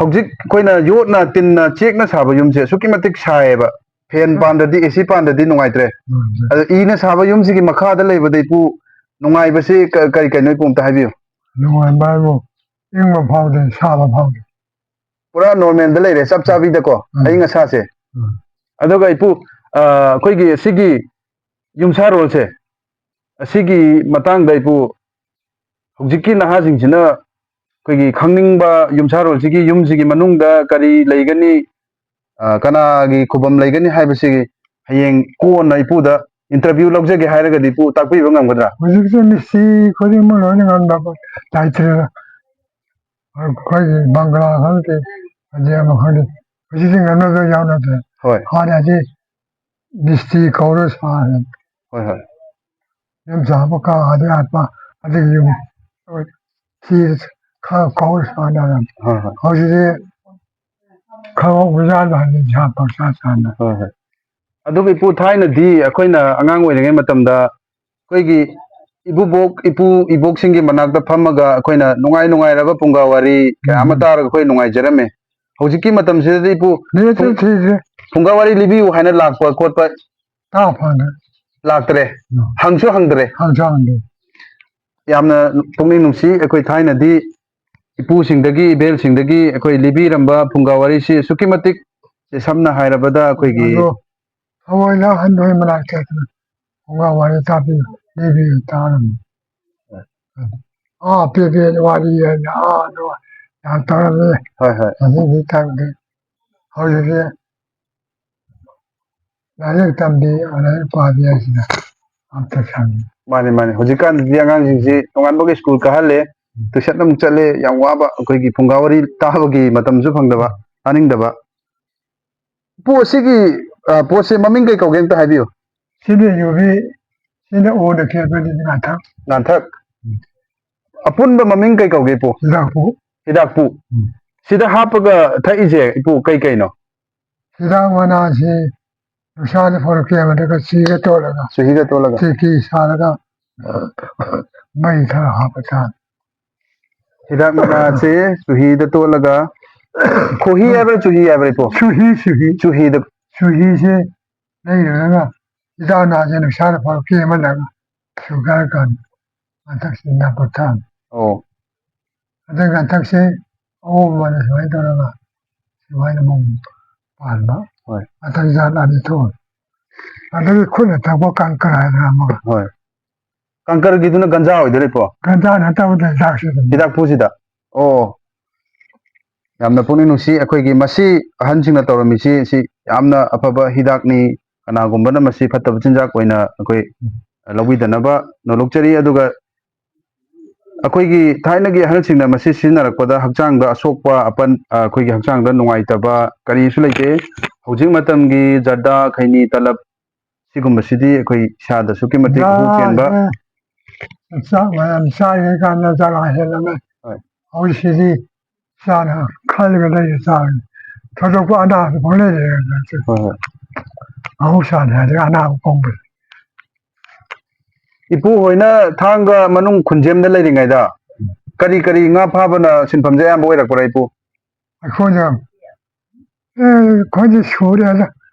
ꯍꯧꯖꯤꯛ ꯑꯩꯈꯣꯏꯅ ꯌꯣꯠꯅ, ꯇꯤꯟꯅ, ꯆꯦꯛꯅ ꯁꯥꯕ ꯌꯨꯝꯁꯦ ꯑꯁꯨꯛꯀꯤ ꯃꯇꯤꯛ ꯁꯥꯏꯌꯦꯕ꯫ ꯐꯦꯟ ꯎꯝ꯫ ꯄꯥꯟꯗ꯭ꯔꯗꯤ, ꯑꯦ ꯁꯤ ꯄꯥꯟꯗ꯭ꯔꯗꯤ ꯅꯨꯡꯉꯥꯏꯇ꯭ꯔꯦ꯫ ꯎꯝ꯫ ꯑꯗꯣ ꯏꯅ ꯁꯥꯕ ꯌꯨꯝꯁꯤꯒꯤ ꯃꯈꯥꯗ ꯂꯩꯕꯗ ꯏꯄꯨ ꯅꯨꯡꯉꯥꯏꯕꯁꯤ ꯀ- ꯀꯔꯤ ꯀꯔꯤꯅꯣ ꯏꯄꯨ ꯑꯝꯇ ꯍꯥꯏꯕꯤꯌꯨ꯫ ꯅꯨꯡꯉꯥꯏꯕ ꯍꯥꯏꯕꯨ ꯏꯪꯕ ꯐꯥꯎꯗꯦ, ꯁꯥꯕ ꯐꯥꯎꯗꯦ꯫ ꯄꯨꯔꯥ ꯅꯣꯔꯃꯦꯜꯗ ꯂꯩꯔꯦ, ꯆꯞ ꯆꯥꯕꯤꯗꯀꯣ, ꯎꯝ꯫ ꯑꯏꯪ ꯑꯁꯥꯁꯦ꯫ ꯎꯝ꯫ ꯑꯗꯨꯒ ꯏꯄꯨ, ꯑ, ꯑꯩꯈꯣꯏꯒꯤ ꯁꯤꯒꯤ ꯌꯨꯝꯁꯥꯔꯣꯜꯁꯦ, ꯑꯁꯤꯒꯤ ꯃꯇꯥꯡꯗ ꯏꯄꯨ, ꯍꯧꯖꯤꯛꯀꯤ ꯅꯍꯥꯁꯤꯡꯁꯤꯅ ꯑꯩꯈꯣꯏꯒꯤ ꯈꯪꯅꯤꯡꯕ, ꯌꯨꯝꯁꯥꯔꯣꯜꯁꯤꯒꯤ ꯌꯨꯝꯁꯤꯒꯤ ꯃꯅꯨꯡꯗ ꯀꯔꯤ ꯂꯩꯒꯅꯤ, ꯑ, ꯀꯅꯥꯒꯤ ꯈꯨꯕꯝ ꯂꯩꯒꯅꯤ ꯍꯥꯏꯕꯁꯤꯒꯤ ꯍꯌꯦꯡ ꯀꯣꯟꯅ ꯏꯄꯨꯗ ꯏꯟꯇꯔꯚꯤꯌꯨ ꯂꯧꯖꯒꯦ ꯍꯥꯏꯔꯒꯗꯤ ꯏꯄꯨ ꯇꯥꯛꯄꯤꯕ ꯉꯝꯒꯗ꯭ꯔꯥ? ꯍꯧꯖꯤꯛꯇꯤ ꯃꯤꯁꯇ꯭ꯔꯤ ꯈꯨꯗꯤꯡꯃꯛ ꯂꯣꯏꯅ ꯉꯝꯅꯕ ꯂꯩꯇ꯭ꯔꯦꯗ꯫ ꯑꯩꯈꯣꯏꯒꯤ ꯕꯪꯒ꯭ꯂꯥ ꯈꯪꯗꯦ, ꯑꯗꯩ ꯑꯃ ꯈꯪꯗꯦ, ꯍꯧꯖꯤꯛꯇꯤ ꯉꯝꯅꯕ ꯌꯥꯎꯅꯗ꯭ꯔꯦ꯫ ꯍꯣꯏ, ꯍꯥꯟꯅꯗꯤ ꯃꯤꯁꯇ꯭ꯔꯤ ꯀꯧꯔ ꯁꯥꯔꯦ꯫ ꯍꯣꯏ, ꯍꯣꯏ꯫ ꯌꯨꯝ ꯁꯥꯕ ꯀꯥ ꯑꯗꯩ ꯑꯠꯄ ꯑꯗꯒꯤ ꯌꯨꯝ ꯊꯤ ꯈꯔ ꯀꯧꯔ ꯁꯥꯟꯅꯔꯝꯃꯤ꯫ ꯍꯣꯏ, ꯍꯣꯏ꯫ ꯍꯧꯖꯤꯛꯇꯤ ꯈꯪꯍꯧꯕꯖꯥꯠ ꯍꯥꯏꯅ ꯏꯁꯥ ꯄꯪꯁꯥ ꯁꯥꯟꯅ꯫ ꯍꯣꯏ, ꯍꯣꯏ꯫ ꯑꯗꯨꯒ ꯏꯄꯨ, ꯊꯥꯏꯅꯗꯤ ꯑꯩꯈꯣꯏꯅ ꯑꯉꯥꯡ ꯑꯣꯏꯔꯤꯉꯩ ꯃꯇꯝꯗ ꯑꯩꯈꯣꯏꯒꯤ ꯏꯕꯨꯕꯣꯛ, ꯏꯄꯨ, ꯏꯕꯣꯛꯁꯤꯡꯒꯤ ꯃꯅꯥꯛꯇ ꯐꯝꯃꯒ ꯑꯩꯈꯣꯏꯅ ꯅꯨꯡꯉꯥꯏ ꯅꯨꯡꯉꯥꯏꯔꯕ ꯐꯨꯡꯒꯥ ꯋꯥꯔꯤ ꯀꯌꯥ ꯑꯃ ꯎꯝ꯫ ꯇꯥꯔꯒ ꯑꯩꯈꯣꯏ ꯅꯨꯡꯉꯥꯏꯖꯔꯝꯃꯦ꯫ ꯍꯧꯖꯤꯛꯀꯤ ꯃꯇꯝꯁꯤꯗꯗꯤ ꯏꯄꯨ, ꯃꯤꯅꯤꯠ ꯐꯨꯡ- ꯊꯤꯗ꯭ꯔꯦ꯫ ꯐꯨꯡꯒꯥ ꯋꯥꯔꯤ ꯂꯤꯕꯤꯌꯨ ꯍꯥꯏꯅ ꯂꯥꯛꯄ ꯈꯣꯠꯄ ꯇꯥ ꯐꯪꯗ꯭ꯔꯦ꯫ ꯂꯥꯛꯇ꯭ꯔꯦ, ꯎꯝ꯫ ꯍꯪꯁꯨ ꯍꯪꯗ꯭ꯔꯦ꯫ ꯍꯪꯁꯨ ꯍꯪꯗ꯭ꯔꯦ꯫ ꯌꯥꯝꯅ ꯄꯨꯛꯅꯤꯡ ꯅꯨꯡꯁꯤ꯫ ꯑꯩꯈꯣꯏ ꯊꯥꯏꯅꯗꯤ ꯏꯄꯨꯁꯤꯡꯗꯒꯤ, ꯏꯕꯦꯜꯁꯤꯡꯗꯒꯤ ꯑꯩꯈꯣꯏ ꯂꯤꯕꯤꯔꯝꯕ ꯐꯨꯡꯒꯥ ꯋꯥꯔꯤꯁꯤ ꯑꯁꯨꯛꯀꯤ ꯃꯇꯤꯛ, ꯁꯝꯅ ꯍꯥꯏꯔꯕꯗ ꯑꯩꯈꯣꯏꯒꯤ ꯑꯗꯣ ꯊꯑꯣꯏꯅ ꯑꯍꯟ ꯍꯣꯏ ꯃꯅꯥꯛ ꯆꯠꯇꯅ ꯐꯨꯡꯒꯥ ꯋꯥꯔꯤ ꯇꯥꯕꯤꯌꯨ꯫ ꯇꯤꯚꯤ ꯇꯥꯔꯝꯃꯤ꯫ ꯑꯥ ꯄꯦꯕꯦꯟ ꯋꯥꯔꯤ ꯍꯥꯏꯅ ꯑꯥ ꯑꯗꯨ ꯌꯥꯝ ꯇꯧꯔꯝꯃꯤ꯫ ꯍꯣꯏ ꯍꯣꯏ꯫ ꯑꯗꯨꯗꯤ ꯇꯧꯗꯦ꯫ ꯍꯧꯖꯤꯛꯇꯤ ꯂꯥꯏꯔꯤꯛ ꯇꯝꯕꯤ, ꯂꯥꯏꯔꯤꯛ ꯄꯥꯕꯤ ꯍꯥꯏꯁꯤꯅ ꯑꯝꯇ ꯁꯪꯗꯦ꯫ ꯃꯥꯅꯤ ꯃꯥꯅꯤ꯫ ꯍꯧꯖꯤꯛꯀꯥꯟꯗꯤ ꯑꯉꯥꯡꯁꯤꯡꯁꯤ ꯅꯣꯡꯉꯥꯟꯕꯒ ꯁ꯭ꯀꯨꯜ ꯀꯥꯍꯜꯂꯦ, ꯇꯨꯏꯁꯟ ꯑꯃꯨꯛ ꯆꯠꯂꯦ, ꯌꯥꯝ ꯋꯥꯕ, ꯑꯩꯈꯣꯏꯒꯤ ꯐꯨꯡꯒꯥ ꯋꯥꯔꯤ ꯇꯥꯕꯒꯤ ꯃꯇꯝꯁꯨ ꯐꯪꯗꯕ, ꯇꯥꯅꯤꯡꯗꯕ꯫ ꯄꯣꯠ ꯑꯁꯤꯒꯤ, ꯑ, ꯄꯣꯠꯁꯦ ꯃꯃꯤꯡ ꯀꯩ ꯀꯧꯒꯦ ꯑꯝꯇ ꯍꯥꯏꯕꯤꯌꯨ꯫ ꯁꯤꯅ ꯌꯨꯕꯤ, ꯁꯤꯅ ꯑꯣꯗ ꯈꯦꯠꯄꯅꯤ ꯉꯥꯊꯛ꯫ ꯉꯥꯟꯊꯛ꯫ ꯑꯄꯨꯟꯕ ꯃꯃꯤꯡ ꯀꯩ ꯀꯧꯒꯦ ꯏꯄꯨ? ꯍꯤꯗꯥꯛꯄꯨ꯫ ꯍꯤꯗꯥꯛꯄꯨ꯫ ꯎꯝ꯫ ꯁꯤꯗ ꯍꯥꯞꯄꯒ ꯊꯛꯏꯁꯦ ꯏꯄꯨ ꯀꯩ ꯀꯩꯅꯣ? ꯍꯤꯗꯥꯛ ꯃꯅꯥꯁꯤ ꯅꯨꯡꯁꯥꯗ ꯐꯧꯔꯛꯀꯦ ꯑꯃꯗꯒ ꯆꯤꯒ ꯇꯣꯠꯂꯒ ꯆꯨꯍꯤꯒ ꯇꯣꯠꯂꯒ꯫ ꯇꯦꯛꯀꯤ ꯁꯥꯔꯒ ꯃꯩ ꯈꯔ ꯍꯥꯞꯄ ꯆꯥꯅꯤ꯫ ꯍꯤꯗꯥꯛ ꯃꯅꯥꯁꯦ ꯆꯨꯍꯤꯗ ꯇꯣꯠꯂꯒ, ꯈꯣꯍꯤ ꯍꯥꯏꯕ꯭ꯔꯥ ꯆꯨꯍꯤ ꯍꯥꯏꯕ꯭ꯔꯥ ꯏꯄꯨ? ꯆꯨꯍꯤ, ꯆꯨꯍꯤ꯫ ꯆꯨꯍꯤꯗ꯫ ꯆꯨꯍꯤꯁꯦ ꯂꯩꯔꯨꯔꯒ ꯍꯤꯗꯥꯛ ꯃꯅꯥꯁꯦ ꯅꯨꯡꯁꯥꯗ ꯐꯧꯔꯛꯀꯦ ꯑꯃꯗꯒ ꯁꯨꯒꯥꯏꯔ ꯀꯥꯟꯗ ꯉꯥꯊꯛꯁꯤ ꯅꯞꯄ ꯊꯛꯑꯅꯤ꯫ ꯑꯣ꯫ ꯑꯗꯩ ꯉꯥꯊꯛꯁꯤ ꯑꯣꯝꯕꯅ ꯁꯨꯃꯥꯏꯅ ꯇꯧꯔꯒ ꯁꯨꯃꯥꯏꯅ ꯃꯑꯣꯡ ꯄꯥꯟꯕ꯫ ꯍꯣꯏ꯫ ꯉꯥꯊꯛ ꯖꯥꯠ ꯑꯅꯤ ꯊꯣꯛꯑꯦ꯫ ꯑꯗꯒꯤ ꯈꯨꯠꯅ ꯊꯛꯄ ꯀꯪꯀꯔ ꯍꯥꯏꯅ ꯑꯃꯒ꯫ ꯍꯣꯏ꯫ ꯀꯪꯀꯔꯒꯤꯗꯨꯅ ꯒꯟꯖꯥ ꯑꯣꯏꯗꯣꯏꯔ ꯏꯄꯨ? ꯒꯟꯖꯥ ꯅꯠꯇꯕꯗ ꯍꯤꯗꯥꯛꯁꯤ ꯑꯗꯨꯝ꯫ ꯍꯤꯗꯥꯛꯄꯨꯁꯤꯗ꯫ ꯑꯣ꯫ ꯌꯥꯝꯅ ꯄꯨꯛꯅꯤꯡ ꯅꯨꯡꯁꯤ꯫ ꯑꯩꯈꯣꯏꯒꯤ ꯃꯁꯤ ꯑꯍꯟꯁꯤꯡꯅ ꯇꯧꯔꯝꯃꯤꯁꯤ, ꯁꯤ ꯌꯥꯝꯅ ꯑꯐꯕ ꯍꯤꯗꯥꯛꯅꯤ꯫ ꯀꯅꯥꯒꯨꯝꯕꯅ ꯃꯁꯤ ꯐꯠꯇꯕ ꯆꯤꯟꯖꯥꯛ ꯑꯣꯏꯅ ꯑꯩꯈꯣꯏ ꯂꯧꯕꯤꯗꯅꯕ ꯅꯣꯂꯨꯛꯆꯔꯤ꯫ ꯑꯗꯨꯒ ꯑꯩꯈꯣꯏꯒꯤ ꯊꯥꯏꯅꯒꯤ ꯑꯍꯜꯁꯤꯡꯅ ꯃꯁꯤ ꯁꯤꯖꯤꯟꯅꯔꯛꯄꯗ ꯍꯛꯆꯥꯡꯗ ꯑꯁꯣꯛꯄ, ꯑꯄꯟ, ꯑ, ꯑꯩꯈꯣꯏꯒꯤ ꯍꯛꯆꯥꯡꯗ ꯅꯨꯡꯉꯥꯏꯇꯕ ꯀꯔꯤꯁꯨ ꯂꯩꯇꯦ꯫ ꯍꯧꯖꯤꯛ ꯃꯇꯝꯒꯤ ꯖꯔꯗꯥ, ꯈꯩꯅꯤ, ꯇꯂꯞ ꯁꯤꯒꯨꯝꯕꯁꯤꯗꯤ ꯑꯩꯈꯣꯏ ꯏꯁꯥꯗ ꯑꯁꯨꯛꯀꯤ ꯃꯇꯤꯛ ꯍꯨ ꯆꯦꯟꯕ꯫ ꯆꯥꯛ ꯃꯌꯥꯝ ꯆꯥꯔꯤꯉꯩ ꯀꯥꯟꯗ ꯆꯔꯥ ꯍꯦꯜꯂꯝꯃꯦ꯫ ꯍꯣꯏ꯫ ꯍꯧꯖꯤꯛꯁꯤꯗꯤ ꯆꯥꯅ ꯈꯜꯂꯒ ꯂꯩꯔ ꯆꯥꯕꯅꯤ꯫ ꯊꯣꯏꯗꯣꯛꯄ ꯑꯅꯥꯕ ꯄꯪꯂꯩ ꯂꯩꯔꯝꯃꯦ꯫ ꯍꯣꯏ ꯍꯣꯏ꯫ ꯃꯍꯧꯁꯥꯅꯤ ꯍꯥꯏꯗꯤ ꯑꯅꯥꯕ ꯀꯣꯡꯕꯅꯤ꯫ ꯏꯄꯨ ꯍꯣꯏꯅ ꯊꯥꯡꯒ ꯃꯅꯨꯡ ꯈꯨꯟꯖꯦꯝꯗ ꯂꯩꯔꯤꯉꯩꯗ ꯀꯔꯤ ꯀꯔꯤ ꯉꯥ ꯐꯥꯕꯅ ꯁꯤꯟꯐꯝꯁꯦ ꯑꯌꯥꯝꯕ ꯑꯣꯏꯔꯛꯄ꯭ꯔꯥ ꯏꯄꯨ? ꯑꯩꯈꯣꯏꯅ, ꯑꯦ, ꯑꯩꯈꯣꯏꯗꯤ ꯁꯨꯔꯦꯗ꯫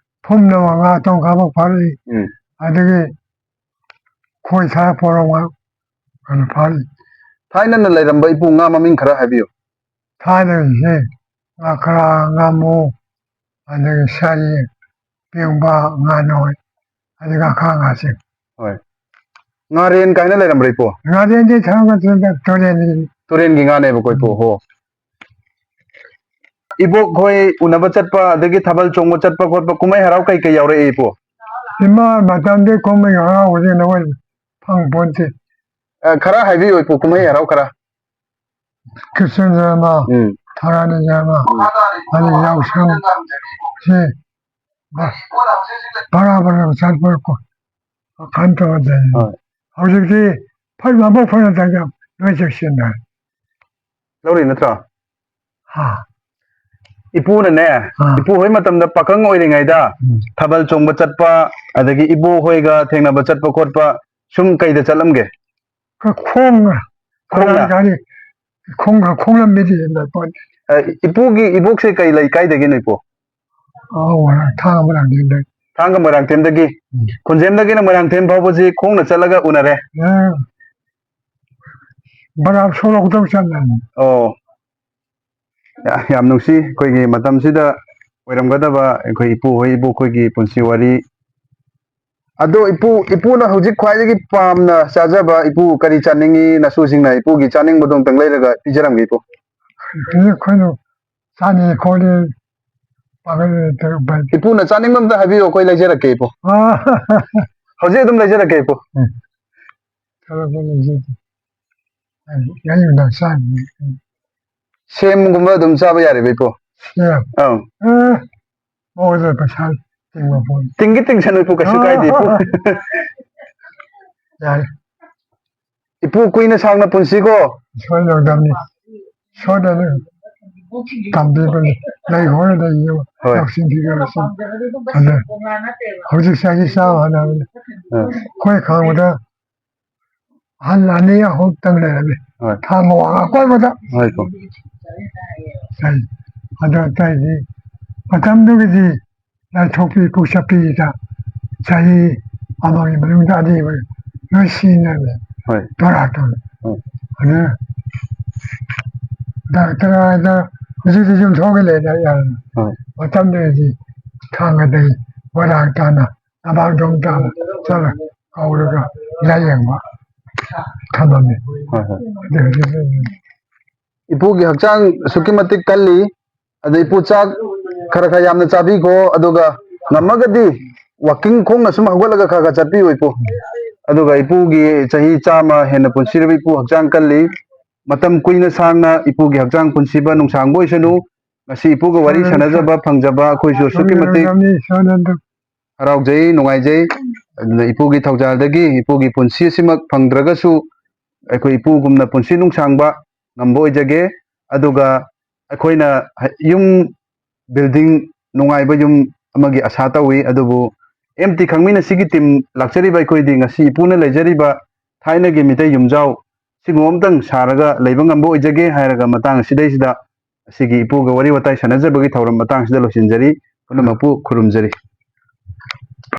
ꯐꯨꯝꯅꯕ ꯉꯥ ꯇꯣꯡꯈꯥꯃꯛ ꯐꯥꯔꯛꯏ꯫ ꯎꯝ꯫ ꯑꯗꯒꯤ ꯈꯣꯏ ꯁꯥ ꯄꯣꯔꯣꯡ ꯉꯥ ꯀꯩꯅꯣ ꯐꯥꯔꯛꯏ꯫ ꯊꯥꯏꯅꯅ ꯂꯩꯔꯝꯕ ꯏꯄꯨ ꯉꯥ ꯃꯃꯤꯡ ꯈꯔ ꯍꯥꯏꯕꯤꯌꯨ꯫ ꯊꯥꯏꯅꯒꯤꯁꯦ ꯉꯥꯀ꯭ꯔꯥ, ꯉꯥꯃꯨ, ꯑꯗꯒꯤ ꯁꯔꯦꯡ, ꯄꯦꯡꯕꯥ, ꯉꯥꯅꯣꯏ, ꯑꯗꯒꯤ ꯉꯥꯈꯥ, ꯉꯥꯆꯤꯛ꯫ ꯍꯣꯏ꯫ ꯉꯥꯔꯦꯟ ꯀꯥꯏꯅ ꯂꯩꯔꯝꯕ꯭ꯔꯥ, ꯏꯄꯨ? ꯉꯥꯔꯦꯟꯗꯤ ꯊꯥꯡꯒ ꯇꯨꯔꯦꯟ, ꯇꯨꯔꯦꯟꯒꯤ꯫ ꯇꯨꯔꯦꯟꯒꯤ ꯉꯥꯅꯦꯕꯀꯣ, ꯏꯄꯨ꯫ ꯎꯝ꯫ ꯍꯣ꯫ ꯏꯕꯣꯛ ꯍꯣꯏ ꯎꯅꯕ ꯆꯠꯄ, ꯑꯗꯒꯤ ꯊꯥꯕꯜ ꯆꯣꯡꯕ ꯆꯠꯄ ꯈꯣꯠꯄ, ꯀꯨꯝꯍꯩ ꯍꯔꯥꯎ ꯀꯩ ꯀꯩ ꯌꯥꯎꯔꯛꯏ, ꯏꯄꯨ? ꯏꯃꯥ, ꯃꯇꯝꯗꯤ ꯀꯨꯝꯍꯩ ꯍꯔꯥꯎꯕꯁꯦ ꯅꯈꯣꯏ ꯐꯪ ꯄꯣꯟꯇꯦ꯫ ꯑ, ꯈꯔ ꯍꯥꯏꯕꯤꯌꯨ, ꯏꯄꯨ, ꯀꯨꯝꯍꯩ ꯍꯔꯥꯎ ꯈꯔ꯫ ꯀ꯭ꯔꯤꯁꯅ ꯖꯔꯃ, ꯎꯝ꯫ ꯊꯔꯥꯅꯤ ꯖꯔꯃ, ꯎꯝ꯫ ꯑꯗꯩ ꯌꯥꯎꯁꯪ, ꯁꯤ ꯕ-, ꯕꯔꯥ ꯕꯔꯥ ꯆꯠꯄ ꯀꯣ-, ꯋꯥꯈꯜ ꯇꯧꯔ ꯂꯩ꯫ ꯍꯣꯏ꯫ ꯍꯧꯖꯤꯛꯇꯤ ꯐꯖꯕ ꯐꯅ ꯇꯧꯗ ꯂꯣꯏ ꯆꯦꯛꯁꯤꯟꯅꯔꯦ꯫ ꯂꯧꯔꯤ ꯅꯠꯇ꯭ꯔꯣ? ꯍꯥ꯫ ꯏꯄꯨꯅꯅꯦ, ꯑꯥ꯫ ꯏꯄꯨ ꯍꯣꯏ ꯃꯇꯝꯗ ꯄꯥꯈꯪ ꯑꯣꯏꯔꯤꯉꯩꯗ ꯎꯝ꯫ ꯊꯥꯕꯜ ꯆꯣꯡꯕ ꯆꯠꯄ, ꯑꯗꯒꯤ ꯏꯕꯣꯛ ꯍꯣꯏꯒ ꯊꯦꯡꯅꯕ ꯆꯠꯄ ꯈꯣꯠꯄ ꯁꯨꯝ ꯀꯩꯗ ꯆꯠꯂꯝꯒꯦ? ꯈ-, ꯈꯣꯡꯅ꯫ ꯈꯣꯡꯅ? ꯒꯥꯔꯤ, ꯒꯥꯔꯤ, ꯈꯣꯡꯅ, ꯈꯣꯡꯂꯝꯕꯤꯗꯤ ꯂꯩꯄꯣꯠꯇꯦ꯫ ꯑ, ꯏꯄꯨꯒꯤ, ꯏꯕꯣꯛꯁꯦ ꯀꯩ ꯂꯩꯀꯥꯏꯗꯒꯤꯅꯣ, ꯏꯄꯨ? ꯑꯥ, ꯋꯥꯔ-, ꯊꯥꯡꯒ ꯃꯣꯏꯔꯥꯡꯊꯦꯝꯗꯒꯤ꯫ ꯊꯥꯡꯒ ꯃꯣꯏꯔꯥꯡꯊꯦꯝꯗꯒꯤ? ꯎꯝ꯫ ꯈꯨꯟꯖꯦꯝꯗꯒꯤꯅ ꯃꯣꯏꯔꯥꯡꯊꯦꯝ ꯐꯥꯎꯕꯁꯤ ꯈꯣꯡꯅ ꯆꯠꯂꯒ ꯎꯅꯔꯦ? ꯑꯥ꯫ ꯕꯔꯥꯛ ꯁꯣꯔꯣꯛꯇ ꯆꯠꯂꯦ꯫ ꯑꯣ꯫ ꯌꯥ-, ꯌꯥꯝ ꯅꯨꯡꯁꯤ, ꯑꯩꯈꯣꯏꯒꯤ ꯃꯇꯝꯁꯤꯗ ꯑꯣꯏꯔꯝꯒꯗꯕ ꯑꯩꯈꯣꯏ ꯏꯄꯨ ꯍꯣꯏ, ꯏꯕꯣꯛ ꯈꯣꯏꯒꯤ ꯄꯨꯟꯁꯤ ꯋꯥꯔꯤ꯫ ꯑꯗꯣ ꯏꯄꯨ, ꯏꯄꯨꯅ ꯍꯧꯖꯤꯛ ꯈ꯭ꯋꯥꯏꯗꯒꯤ ꯄꯥꯝꯅ ꯆꯥꯖꯕ, ꯏꯄꯨ ꯀꯔꯤ ꯆꯥꯅꯤꯡꯉꯤ? ꯅꯁꯨꯁꯤꯡꯅ ꯏꯄꯨꯒꯤ ꯆꯥꯅꯤꯡꯕꯗꯣ ꯑꯝꯇꯪ ꯂꯩꯔꯒ ꯄꯤꯖꯔꯝꯒꯦ, ꯏꯄꯨ꯫ ꯑꯗꯨꯗꯤ ꯑꯩꯈꯣꯏꯅ ꯆꯥꯅꯤꯡꯉꯤ ꯈꯣꯠꯂꯤ ꯄꯥꯈꯠꯂꯦ ꯇꯧꯔꯛꯄ꯫ ꯏꯄꯨꯅ ꯆꯥꯅꯤꯡꯕ ꯑꯝꯇ ꯍꯥꯏꯕꯤꯌꯨ, ꯑꯩꯈꯣꯏ ꯂꯩꯖꯔꯛꯀꯦ, ꯏꯄꯨ꯫ ꯑꯥ꯫ ꯍꯧꯖꯤꯛ ꯑꯗꯨꯝ ꯂꯩꯖꯔꯛꯀꯦ, ꯏꯄꯨ꯫ ꯎꯝ꯫ ꯊꯣꯛꯂꯛꯄ ꯂꯩꯖꯗꯦ꯫ ꯑꯩ ꯌꯥꯏ ꯅꯨꯡꯗꯥꯡ ꯆꯥꯅꯤ꯫ ꯁꯦꯝꯒꯨꯝꯕ ꯑꯗꯨꯝ ꯆꯥꯕ ꯌꯥꯔꯦꯕ, ꯏꯄꯨ? ꯁꯦꯝ? ꯑꯪ꯫ ꯑꯦ, ꯃꯉꯣꯟꯗ ꯄꯩꯁꯥ ꯇꯤꯡꯕ ꯄꯣꯠ꯫ ꯇꯤꯡꯒꯤ ꯇꯤꯡꯁꯅꯨ, ꯏꯄꯨ, ꯀꯩꯁꯨ ꯀꯥꯏꯗꯦ, ꯏꯄꯨ꯫ ꯌꯥꯔꯦ꯫ ꯏꯄꯨ, ꯀꯨꯏꯅ ꯁꯥꯡꯅ ꯄꯨꯟꯁꯤꯀꯣ꯫ ꯁꯣꯏꯗꯧꯗꯕꯅꯤ꯫ ꯁꯣꯏꯗꯅ ꯇꯝꯕꯤꯕꯅꯤ꯫ ꯂꯩ ꯍꯣꯏ ꯂꯩ ꯌꯦꯡꯉꯨ꯫ ꯍꯣꯏ꯫ ꯂꯧꯁꯤꯡ ꯊꯤꯕ ꯂꯧꯁꯤꯡ꯫ ꯑꯗ ꯍꯧꯖꯤꯛ ꯆꯍꯤ ꯆꯥꯝꯃ ꯍꯥꯏꯅꯕꯅꯤ꯫ ꯑ꯫ ꯑꯩꯈꯣꯏ ꯈꯪꯕꯗ ꯑꯍꯜ ꯑꯅꯤ ꯑꯍꯨꯝꯇꯪ ꯂꯩꯔꯝꯃꯤ꯫ ꯍꯣꯏ꯫ ꯊꯥꯡꯒ ꯋꯥꯡ ꯑꯀꯣꯏꯕꯗ꯫ ꯍꯣꯏ, ꯀꯣ꯫ ꯂꯩ꯫ ꯑꯗꯣ ꯑꯇꯩꯗꯤ ꯃꯇꯝꯗꯨꯒꯤꯗꯤ ꯂꯥꯏꯊꯣꯛꯄꯤ ꯄꯨꯛꯆꯠꯄꯤꯗ ꯆꯍꯤ ꯑꯃꯒꯤ ꯃꯅꯨꯡꯗ ꯑꯅꯤ ꯑꯍꯨꯝ ꯂꯣꯏ ꯁꯤꯖꯤꯟꯅꯔꯦ꯫ ꯍꯣꯏ꯫ ꯇꯔꯥ ꯇꯔꯨꯛ꯫ ꯍꯣꯏ꯫ ꯑꯗꯨꯅ ꯗꯥꯛꯇꯔ ꯍꯥꯏꯗ ꯍꯧꯖꯤꯛꯇꯤ ꯌꯨꯝꯊꯣꯛꯑꯒ ꯂꯩꯔꯦ ꯌꯥꯔꯦ꯫ ꯍꯣꯏ꯫ ꯃꯇꯝꯗꯨꯗꯗꯤ ꯊꯥꯡꯒꯗꯒꯤ ꯃꯣꯏꯔꯥꯡ ꯇꯥꯟꯅ ꯂꯝꯄꯥꯛꯗꯣꯡ ꯇꯥꯟꯅ ꯆꯠꯂ ꯀꯧꯔꯒ ꯂꯥꯏꯌꯦꯡꯕ ꯊꯝꯃꯝꯃꯤ꯫ ꯍꯣꯏ ꯍꯣꯏ꯫ ꯑꯗꯨ ꯍꯧꯖꯤꯛ ꯏꯄꯨꯒꯤ ꯍꯛꯆꯥꯡ ꯑꯁꯨꯛꯀꯤ ꯃꯇꯤꯛ ꯀꯜꯂꯤ꯫ ꯑꯗ ꯏꯄꯨ ꯆꯥꯛ ꯈꯔ ꯈꯔ ꯌꯥꯝꯅ ꯆꯥꯕꯤꯈꯣ, ꯑꯗꯨꯒ ꯉꯝꯃꯒꯗꯤ ꯋꯥꯛꯀꯤꯡ ꯈꯣꯡꯅ ꯁꯨꯝ ꯍꯧꯒꯠꯂꯒ ꯈꯔ ꯈꯔ ꯆꯠꯄꯤꯌꯨ ꯏꯄꯨ꯫ ꯑꯗꯨꯒ ꯏꯄꯨꯒꯤ ꯆꯍꯤ ꯆꯥꯝꯃ ꯍꯦꯟꯅ ꯄꯨꯟꯁꯤꯔꯕ ꯏꯄꯨ ꯍꯛꯆꯥꯡ ꯀꯜꯂꯤ꯫ ꯃꯇꯝ ꯀꯨꯏꯅ ꯁꯥꯡꯅ ꯏꯄꯨꯒꯤ ꯍꯛꯆꯥꯡ ꯄꯨꯟꯁꯤꯕ ꯅꯨꯡꯁꯥꯡꯕ ꯑꯣꯏꯁꯅꯨ꯫ ꯉꯁꯤ ꯏꯄꯨꯒ ꯋꯥꯔꯤ ꯁꯥꯟꯅꯖꯕ ꯐꯪꯖꯕ ꯑꯩꯈꯣꯏꯁꯨ ꯑꯁꯨꯛꯀꯤ ꯃꯇꯤꯛ ꯁꯣꯟꯅꯗ ꯍꯔꯥꯎꯖꯩ, ꯅꯨꯡꯉꯥꯏꯖꯩ꯫ ꯑꯗꯨꯅ ꯏꯄꯨꯒꯤ ꯊꯧꯖꯥꯜꯗꯒꯤ ꯏꯄꯨꯒꯤ ꯄꯨꯟꯁꯤ ꯑꯁꯤꯃꯛ ꯐꯪꯗ꯭ꯔꯒꯁꯨ ꯑꯩꯈꯣꯏ ꯏꯄꯨꯒꯨꯝꯅ ꯄꯨꯟꯁꯤ ꯅꯨꯡꯁꯥꯡꯕ ꯉꯝꯕ ꯑꯣꯏꯖꯒꯦ꯫ ꯑꯗꯨꯒ ꯑꯩꯈꯣꯏꯅ ꯌꯨꯝ building ꯅꯨꯡꯉꯥꯏꯕ ꯌꯨꯝ ꯑꯃꯒꯤ ꯑꯁꯥ ꯇꯧꯏ꯫ ꯑꯗꯨꯕꯨ ꯑꯦꯝ ꯇꯤ ꯈꯪꯃꯤꯅ ꯁꯤꯒꯤ team ꯂꯥꯛꯆꯔꯤꯕ ꯑꯩꯈꯣꯏꯗꯤ ꯉꯁꯤ ꯏꯄꯨꯅ ꯂꯩꯖꯔꯤꯕ ꯊꯥꯏꯅꯒꯤ ꯃꯤꯇꯩ ꯌꯨꯝꯖꯥꯎ ꯁꯤꯒꯨꯝꯕ ꯑꯃꯇꯪ ꯁꯥꯔꯒ ꯂꯩꯕ ꯉꯝꯕ ꯑꯣꯏꯖꯒꯦ ꯍꯥꯏꯔꯒ ꯃꯇꯥꯡ ꯑꯁꯤꯗꯩꯁꯤꯗ ꯑꯁꯤꯒꯤ ꯏꯄꯨꯒ ꯋꯥꯔꯤ ꯋꯥꯇꯥꯏ ꯁꯥꯟꯅꯖꯕꯒꯤ ꯊꯧꯔꯝ ꯃꯇꯥꯡꯁꯤꯗ ꯂꯣꯏꯁꯤꯟꯖꯔꯤ꯫ ꯄꯨꯝꯅꯃꯛꯄꯨ ꯈꯨꯔꯨꯝꯖꯔꯤ꯫